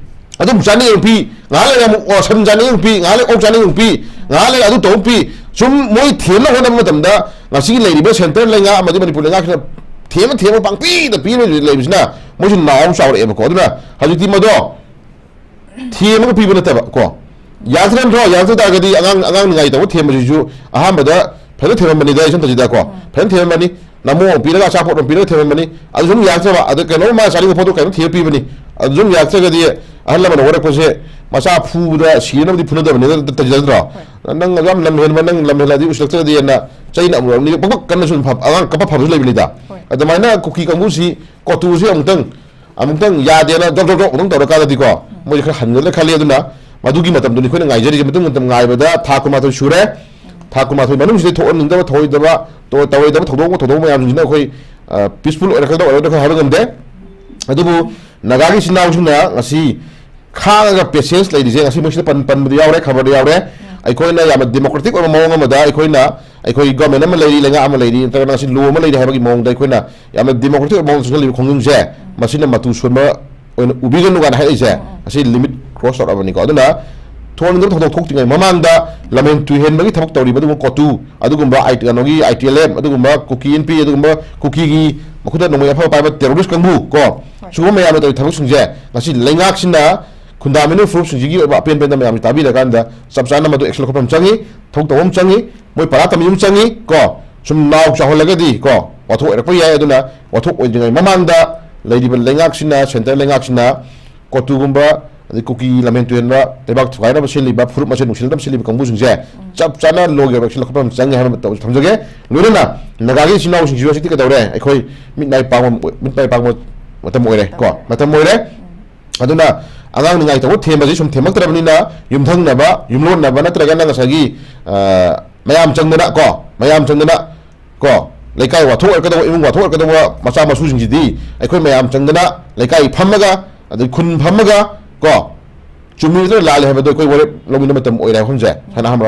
ꯑꯗꯨꯝ ꯆꯥꯅꯤꯡꯉ ꯄꯤ, ꯉꯥꯏꯍꯥꯛ ꯂꯩꯔꯒ ꯑꯃꯨꯛ, ꯑꯣ, ꯁꯟ ꯆꯥꯅꯤꯡꯉ ꯄꯤ, ꯉꯥꯏꯍꯥꯛ ꯂꯩꯔꯒ ꯑꯣꯛ ꯆꯥꯅꯤꯡꯉ ꯄꯤ, ꯉꯥꯏꯍꯥꯛ ꯂꯩꯔꯒ ꯑꯗꯨ ꯇꯧꯕ ꯄꯤ꯫ ꯁꯨꯝ ꯃꯣꯏ ꯊꯦꯝꯅ ꯍꯣꯠꯅꯕ ꯃꯇꯝꯗ ꯉꯁꯤꯒꯤ ꯂꯩꯔꯤꯕ centre ꯂꯩꯉꯥꯛ ꯑꯃꯗꯤ ꯃꯅꯤꯄꯨꯔ ꯂꯩꯉꯥꯛꯁꯤꯅ ꯊꯦꯝꯃ ꯊꯦꯝꯃ ꯄꯥꯡꯄꯤꯗ ꯄꯤꯔ ꯂꯩꯕꯁꯤꯅ ꯃꯣꯏꯁꯨ ꯅꯥꯎ ꯑꯃ ꯆꯥꯎꯔꯛꯑꯦꯕꯀꯣ꯫ ꯑꯗꯨꯅ ꯍꯧꯖꯤꯛꯇꯤ ꯃꯗꯣ ꯊꯦꯝꯃꯒ ꯄꯤꯕ ꯅꯠꯇꯕ ꯀꯣ, ꯌꯥꯔꯛꯇ꯭ꯔ ꯅꯠꯇ꯭ꯔꯣ? ꯌꯥꯔꯛꯇ ꯇꯥꯔꯒꯗꯤ ꯑꯉꯥꯡ, ꯑꯉꯥꯡ ꯅꯤꯡꯉꯥꯏ ꯇꯧꯕ ꯊꯦꯝꯕꯁꯤꯁꯨ ꯑꯍꯥꯟꯕꯗ ꯐꯖꯅ ꯊꯦꯝꯃꯝꯕꯅꯤꯗ, ꯏꯆꯟ ꯇꯥꯖꯤꯗꯀꯣ꯫ ꯐꯖꯅ ꯊꯦꯝꯃꯝꯕꯅꯤ꯫ ꯅꯃꯣ ꯑꯃ ꯄꯤꯔꯒ ꯑꯆꯥꯄꯣꯠ ꯑꯃ ꯄꯤꯔꯒ ꯊꯦꯝꯃꯝꯕꯅꯤ꯫ ꯑꯗꯨ ꯁꯨꯝ ꯌꯥꯔꯛꯇ꯭ꯔꯕ, ꯑꯗ ꯀꯩꯅꯣꯝ ꯃꯥ ꯆꯥꯅꯤꯡꯕ ꯄꯣꯠꯇꯣ ꯀꯩꯅꯣꯝ ꯊꯤꯔ ꯄꯤꯕꯅꯤ꯫ ꯑꯗꯨ ꯁꯨꯝ ꯌꯥꯔꯛꯇ꯭ꯔꯒꯗꯤ ꯑꯍꯜ ꯂꯃꯟ ꯑꯣꯏꯔꯛꯄꯁꯦ ꯃꯆꯥ ꯐꯨꯕꯗ ꯁꯤꯅꯕꯗꯤ ꯐꯨꯅꯗꯕꯅꯤ, ꯇꯥꯖꯤꯗ ꯅꯠꯇ꯭ꯔꯣ? ꯅꯪ ꯑꯗꯨ ꯌꯥꯝ ꯂꯝ ꯍꯦꯟꯕ, ꯅꯪ ꯂꯝ ꯍꯦꯜꯂꯗꯤ ꯎꯁꯤꯜꯂꯛꯇ꯭ꯔꯒꯗꯤ ꯑꯅ ꯆꯩꯅ ꯑꯃꯨꯔꯛ ꯑꯅꯤꯔꯛ ꯄꯛꯄꯛ ꯀꯟꯅ ꯁꯨꯝ ꯐ-, ꯑꯉꯥꯡ ꯀꯞꯄ ꯐꯕꯁꯨ ꯂꯩꯕꯅꯤꯗ꯫ ꯍꯣꯏ꯫ ꯑꯗꯨꯃꯥꯏꯅ ꯀꯨꯀꯤ ꯀꯥꯡꯕꯨꯁꯤ ꯀꯣꯇꯨꯁꯤ ꯑꯃꯨꯛꯇꯪ, ꯑꯃꯨꯛꯇꯪ ꯌꯥꯗꯦꯅ ꯗ꯭ꯔꯣꯞ ꯗ꯭ꯔꯣꯞ ꯗ꯭ꯔꯣꯞ ꯑꯃꯨꯛꯇꯪ ꯇꯧꯔꯀꯥꯟꯗꯗꯤꯀꯣ, ꯃꯣꯏꯁꯦ ꯈꯔ ꯍꯟꯒꯗ꯭ꯔꯥ ꯈꯜꯂꯤ꯫ ꯑꯗꯨꯅ ꯃꯗꯨꯒꯤ ꯃꯇꯝꯗꯨꯅꯤ ꯑꯩꯈꯣꯏꯅ ꯉꯥꯏꯖꯔꯤꯁꯦ꯫ ꯃꯇꯨꯡ ꯃꯇꯝ ꯉꯥꯏꯕꯗ ꯊꯥ ꯀꯨꯟꯃꯥꯊꯣꯏ ꯁꯨꯔꯦ꯫ ꯊꯥ ꯀꯨꯟꯃꯥꯊꯣꯏ ꯃꯅꯨꯡꯁꯤꯗ ꯊꯣꯛꯍꯟꯅꯤꯡꯗꯕ, ꯊꯧꯑꯣꯏꯗꯕ, ꯇꯧ-, ꯇꯧꯔꯣꯏꯗꯕ ꯊꯧꯗꯣꯛ, ꯊꯧꯗꯣꯛ ꯃꯌꯥꯝꯁꯤꯡꯁꯤꯅ ꯑꯩꯈꯣꯏ, ꯑ, ꯄꯤꯁꯐꯨꯜ ꯑꯣꯏꯔꯛꯀꯗ꯭ꯔꯥ ꯑꯣꯏꯔꯣꯏꯗ꯭ꯔꯥ ꯈꯔ ꯍꯥꯏꯕ ꯉꯝꯗꯦ꯫ ꯑꯗꯨꯕꯨ ꯅꯥꯒꯥꯒꯤ ꯏꯆꯤꯟ ꯏꯅꯥꯎꯁꯤꯡꯅ ꯉꯁꯤ ꯈꯥꯡꯉꯒ ꯄꯦꯁꯦꯟꯁ ꯂꯩꯔꯤꯁꯦ, ꯉꯁꯤ ꯃꯣꯏꯁꯤꯗ ꯄꯟ-, ꯄꯟꯕꯗ ꯌꯥꯎꯔꯦ, ꯈꯕꯔꯗ ꯌꯥꯎꯔꯦ꯫ ꯑꯩꯈꯣꯏꯅ ꯌꯥꯝꯅ ꯗꯦꯃꯣꯀ꯭ꯔꯦꯇꯤꯛ ꯑꯣꯏꯕ ꯃꯑꯣꯡ ꯑꯃꯗ ꯑꯩꯈꯣꯏꯅ, ꯑꯩꯈꯣꯏ ꯒꯣꯔꯃꯦꯟ ꯑꯃ ꯂꯩꯔꯤ, ꯂꯩꯉꯥꯛ ꯑꯃ ꯂꯩꯔꯤ, ꯅꯠꯇ꯭ꯔꯒꯅ ꯉꯁꯤ ꯂꯣ ꯑꯃ ꯂꯩꯔꯤ ꯍꯥꯏꯕꯒꯤ ꯃꯑꯣꯡꯗ ꯑꯩꯈꯣꯏꯅ ꯌꯥꯝꯅ ꯗꯦꯃꯣꯀ꯭ꯔꯦꯇꯤꯛ ꯑꯣꯏꯕ ꯃꯑꯣꯡꯗ ꯆꯪꯁꯤꯜꯂꯤꯕ ꯈꯣꯡꯖꯪꯁꯦ, ꯃꯁꯤꯅ ꯃꯇꯨ ꯁꯣꯟꯕ ꯑꯣꯏꯅ ꯎꯕꯤꯒꯅꯨ ꯀꯥꯏꯅ ꯍꯥꯏꯔꯛꯏꯁꯦ, ꯉꯁꯤ ꯂꯤꯃꯤꯠ ꯀ꯭ꯔꯣꯁ ꯇꯧꯔꯛꯑꯕꯅꯤꯀꯣ꯫ ꯑꯗꯨꯅ ꯊꯣꯛꯍꯟꯅꯤꯡꯗꯕ ꯊꯧꯗꯣꯛ ꯊꯣꯛꯇ꯭ꯔꯤꯉꯩ ꯃꯃꯥꯡꯗ ꯂꯝꯍꯦꯟ ꯇꯨꯍꯦꯟꯕꯒꯤ ꯊꯕꯛ ꯇꯧꯔꯤꯕ ꯑꯗꯨꯒꯨꯝꯕ ꯀꯣꯇꯨ, ꯑꯗꯨꯒꯨꯝꯕ ꯑꯥꯏ-, ꯀꯩꯅꯣꯒꯤ ꯑꯥꯏ ꯇꯤ ꯑꯦꯜ ꯑꯦꯐ, ꯑꯗꯨꯒꯨꯝꯕ ꯀꯨꯀꯤ ꯑꯦꯟ ꯄꯤ, ꯑꯗꯨꯒꯨꯝꯕ ꯀꯨꯀꯤꯒꯤ ꯃꯈꯨꯠꯇ ꯅꯣꯡꯃꯩ ꯑꯐꯕ ꯄꯥꯏꯕ ꯇꯦꯔꯣꯔꯤꯁ ꯀꯥꯡꯕꯨ ꯀꯣ, ꯁꯤꯒꯨꯝꯕ ꯃꯌꯥꯝꯅ ꯇꯧꯔꯤ ꯊꯕꯛꯁꯤꯡꯁꯦ ꯉꯁꯤ ꯂꯩꯉꯥꯛꯁꯤꯅ ꯈꯨꯟꯗꯥꯃꯤꯅ ꯐꯨꯔꯨꯞꯁꯤꯡꯁꯤꯒꯤ ꯑꯣꯏꯕ ꯑꯄꯦꯟ ꯄꯦꯟꯗ ꯃꯌꯥꯝꯁꯤ ꯇꯥꯕꯤꯔꯀꯥꯟꯗ ꯆꯞ ꯆꯥꯅ ꯃꯗꯨ ꯑꯦꯛꯁꯟ ꯂꯧꯈꯠꯄ ꯑꯃ ꯆꯪꯉꯤ, ꯊꯕꯛ ꯇꯧꯕ ꯑꯃ ꯆꯪꯉꯤ, ꯃꯣꯏ ꯄꯔꯥ ꯇꯝꯕꯤꯕ ꯑꯃ ꯆꯪꯉꯤ ꯀꯣ꯫ ꯁꯨꯝ ꯅꯥꯎ ꯆꯥꯎꯍꯜꯂꯒꯗꯤ ꯀꯣ, ꯋꯥꯊꯣꯛ ꯑꯣꯏꯔꯛꯄ ꯌꯥꯏ꯫ ꯑꯗꯨꯅ ꯋꯥꯊꯣꯛ ꯑꯣꯏꯗ꯭ꯔꯤꯉꯩ ꯃꯃꯥꯡꯗ ꯂꯩꯔꯤꯕ ꯂꯩꯉꯥꯛꯁꯤꯅ, ꯁꯦꯟꯇꯔ ꯂꯩꯉꯥꯛꯁꯤꯅ ꯀꯣꯇꯨꯒꯨꯝꯕ, ꯑꯗꯩ ꯀꯨꯀꯤ ꯂꯝꯍꯦꯟ ꯇꯨꯍꯦꯟꯕ, ꯂꯩꯕꯥꯛ ꯊꯨꯒꯥꯏꯅꯕ ꯁꯤꯜꯂꯤꯕ, ꯐꯨꯔꯨꯞ ꯃꯁꯦꯟ ꯅꯨꯡꯁꯤꯅꯗꯕ ꯁꯤꯜꯂꯤꯕ ꯀꯥꯡꯕꯨꯁꯤꯡꯁꯦ ꯆꯞ ꯆꯥꯅ ꯂꯣꯒꯤ ꯑꯣꯏꯕ ꯑꯦꯛꯁꯟ ꯂꯧꯈꯠꯄ ꯑꯃ ꯆꯪꯉꯦ ꯍꯥꯏꯕ ꯃꯇꯧ ꯊꯝꯖꯒꯦ꯫ ꯂꯣꯏꯅꯅ ꯅꯥꯒꯥꯒꯤ ꯏꯆꯤꯟ ꯏꯅꯥꯎꯁꯤꯡꯁꯤꯁꯨ ꯍꯧꯖꯤꯛꯇꯤ ꯀꯩꯗꯧꯔꯦ? ꯑꯩꯈꯣꯏ ꯃꯤꯠ ꯃꯥꯏ ꯄꯥꯡꯕ, ꯃꯤꯠ ꯃꯥꯏ ꯄꯥꯡꯕ ꯃꯇꯝ ꯑꯣꯏꯔꯦ ꯀꯣ, ꯃꯇꯝ ꯑꯣꯏꯔꯦ꯫ ꯑꯗꯨꯅ ꯑꯉꯥꯡ ꯅꯤꯡꯉꯥꯏ ꯇꯧꯕ ꯊꯦꯝꯕꯁꯤ ꯁꯨꯝ ꯊꯦꯝꯃꯛꯇ꯭ꯔꯕꯅꯤꯅ, ꯌꯨꯝꯊꯪꯅꯕ, ꯌꯨꯝꯂꯣꯟꯅꯕ ꯅꯠꯇ꯭ꯔꯒꯅ ꯉꯁꯥꯏꯒꯤ, ꯑ, ꯃꯌꯥꯝ ꯆꯪꯗꯅ ꯀꯣ, ꯃꯌꯥꯝ ꯆꯪꯗꯅ ꯀꯣ, ꯂꯩꯀꯥꯏ ꯋꯥꯊꯣꯛ ꯑꯣꯏꯔꯛꯀꯗꯧꯕ, ꯏꯃꯨꯡ ꯋꯥꯊꯣꯛ ꯑꯣꯏꯔꯛꯀꯗꯧꯕ ꯃꯆꯥ ꯃꯁꯨꯁꯤꯡꯁꯤꯗꯤ ꯑꯩꯈꯣꯏ ꯃꯌꯥꯝ ꯆꯪꯗꯅ ꯂꯩꯀꯥꯏ ꯐꯝꯃꯒ, ꯑꯗꯩ ꯈꯨꯟ ꯐꯝꯃꯒ ꯀꯣ, ꯆꯨꯝꯃꯤ ꯅꯠꯇ꯭ꯔ ꯂꯥꯜꯂꯤ ꯍꯥꯏꯕꯗꯣ ꯑꯩꯈꯣꯏ ꯋꯥꯔꯦꯞ ꯂꯧꯃꯤꯟꯅꯕ ꯃꯇꯝ ꯑꯣꯏꯔꯦ ꯍꯥꯏꯕ ꯋꯥꯐꯝꯁꯦ ꯁꯥꯏꯅ ꯑꯍꯥꯟꯕ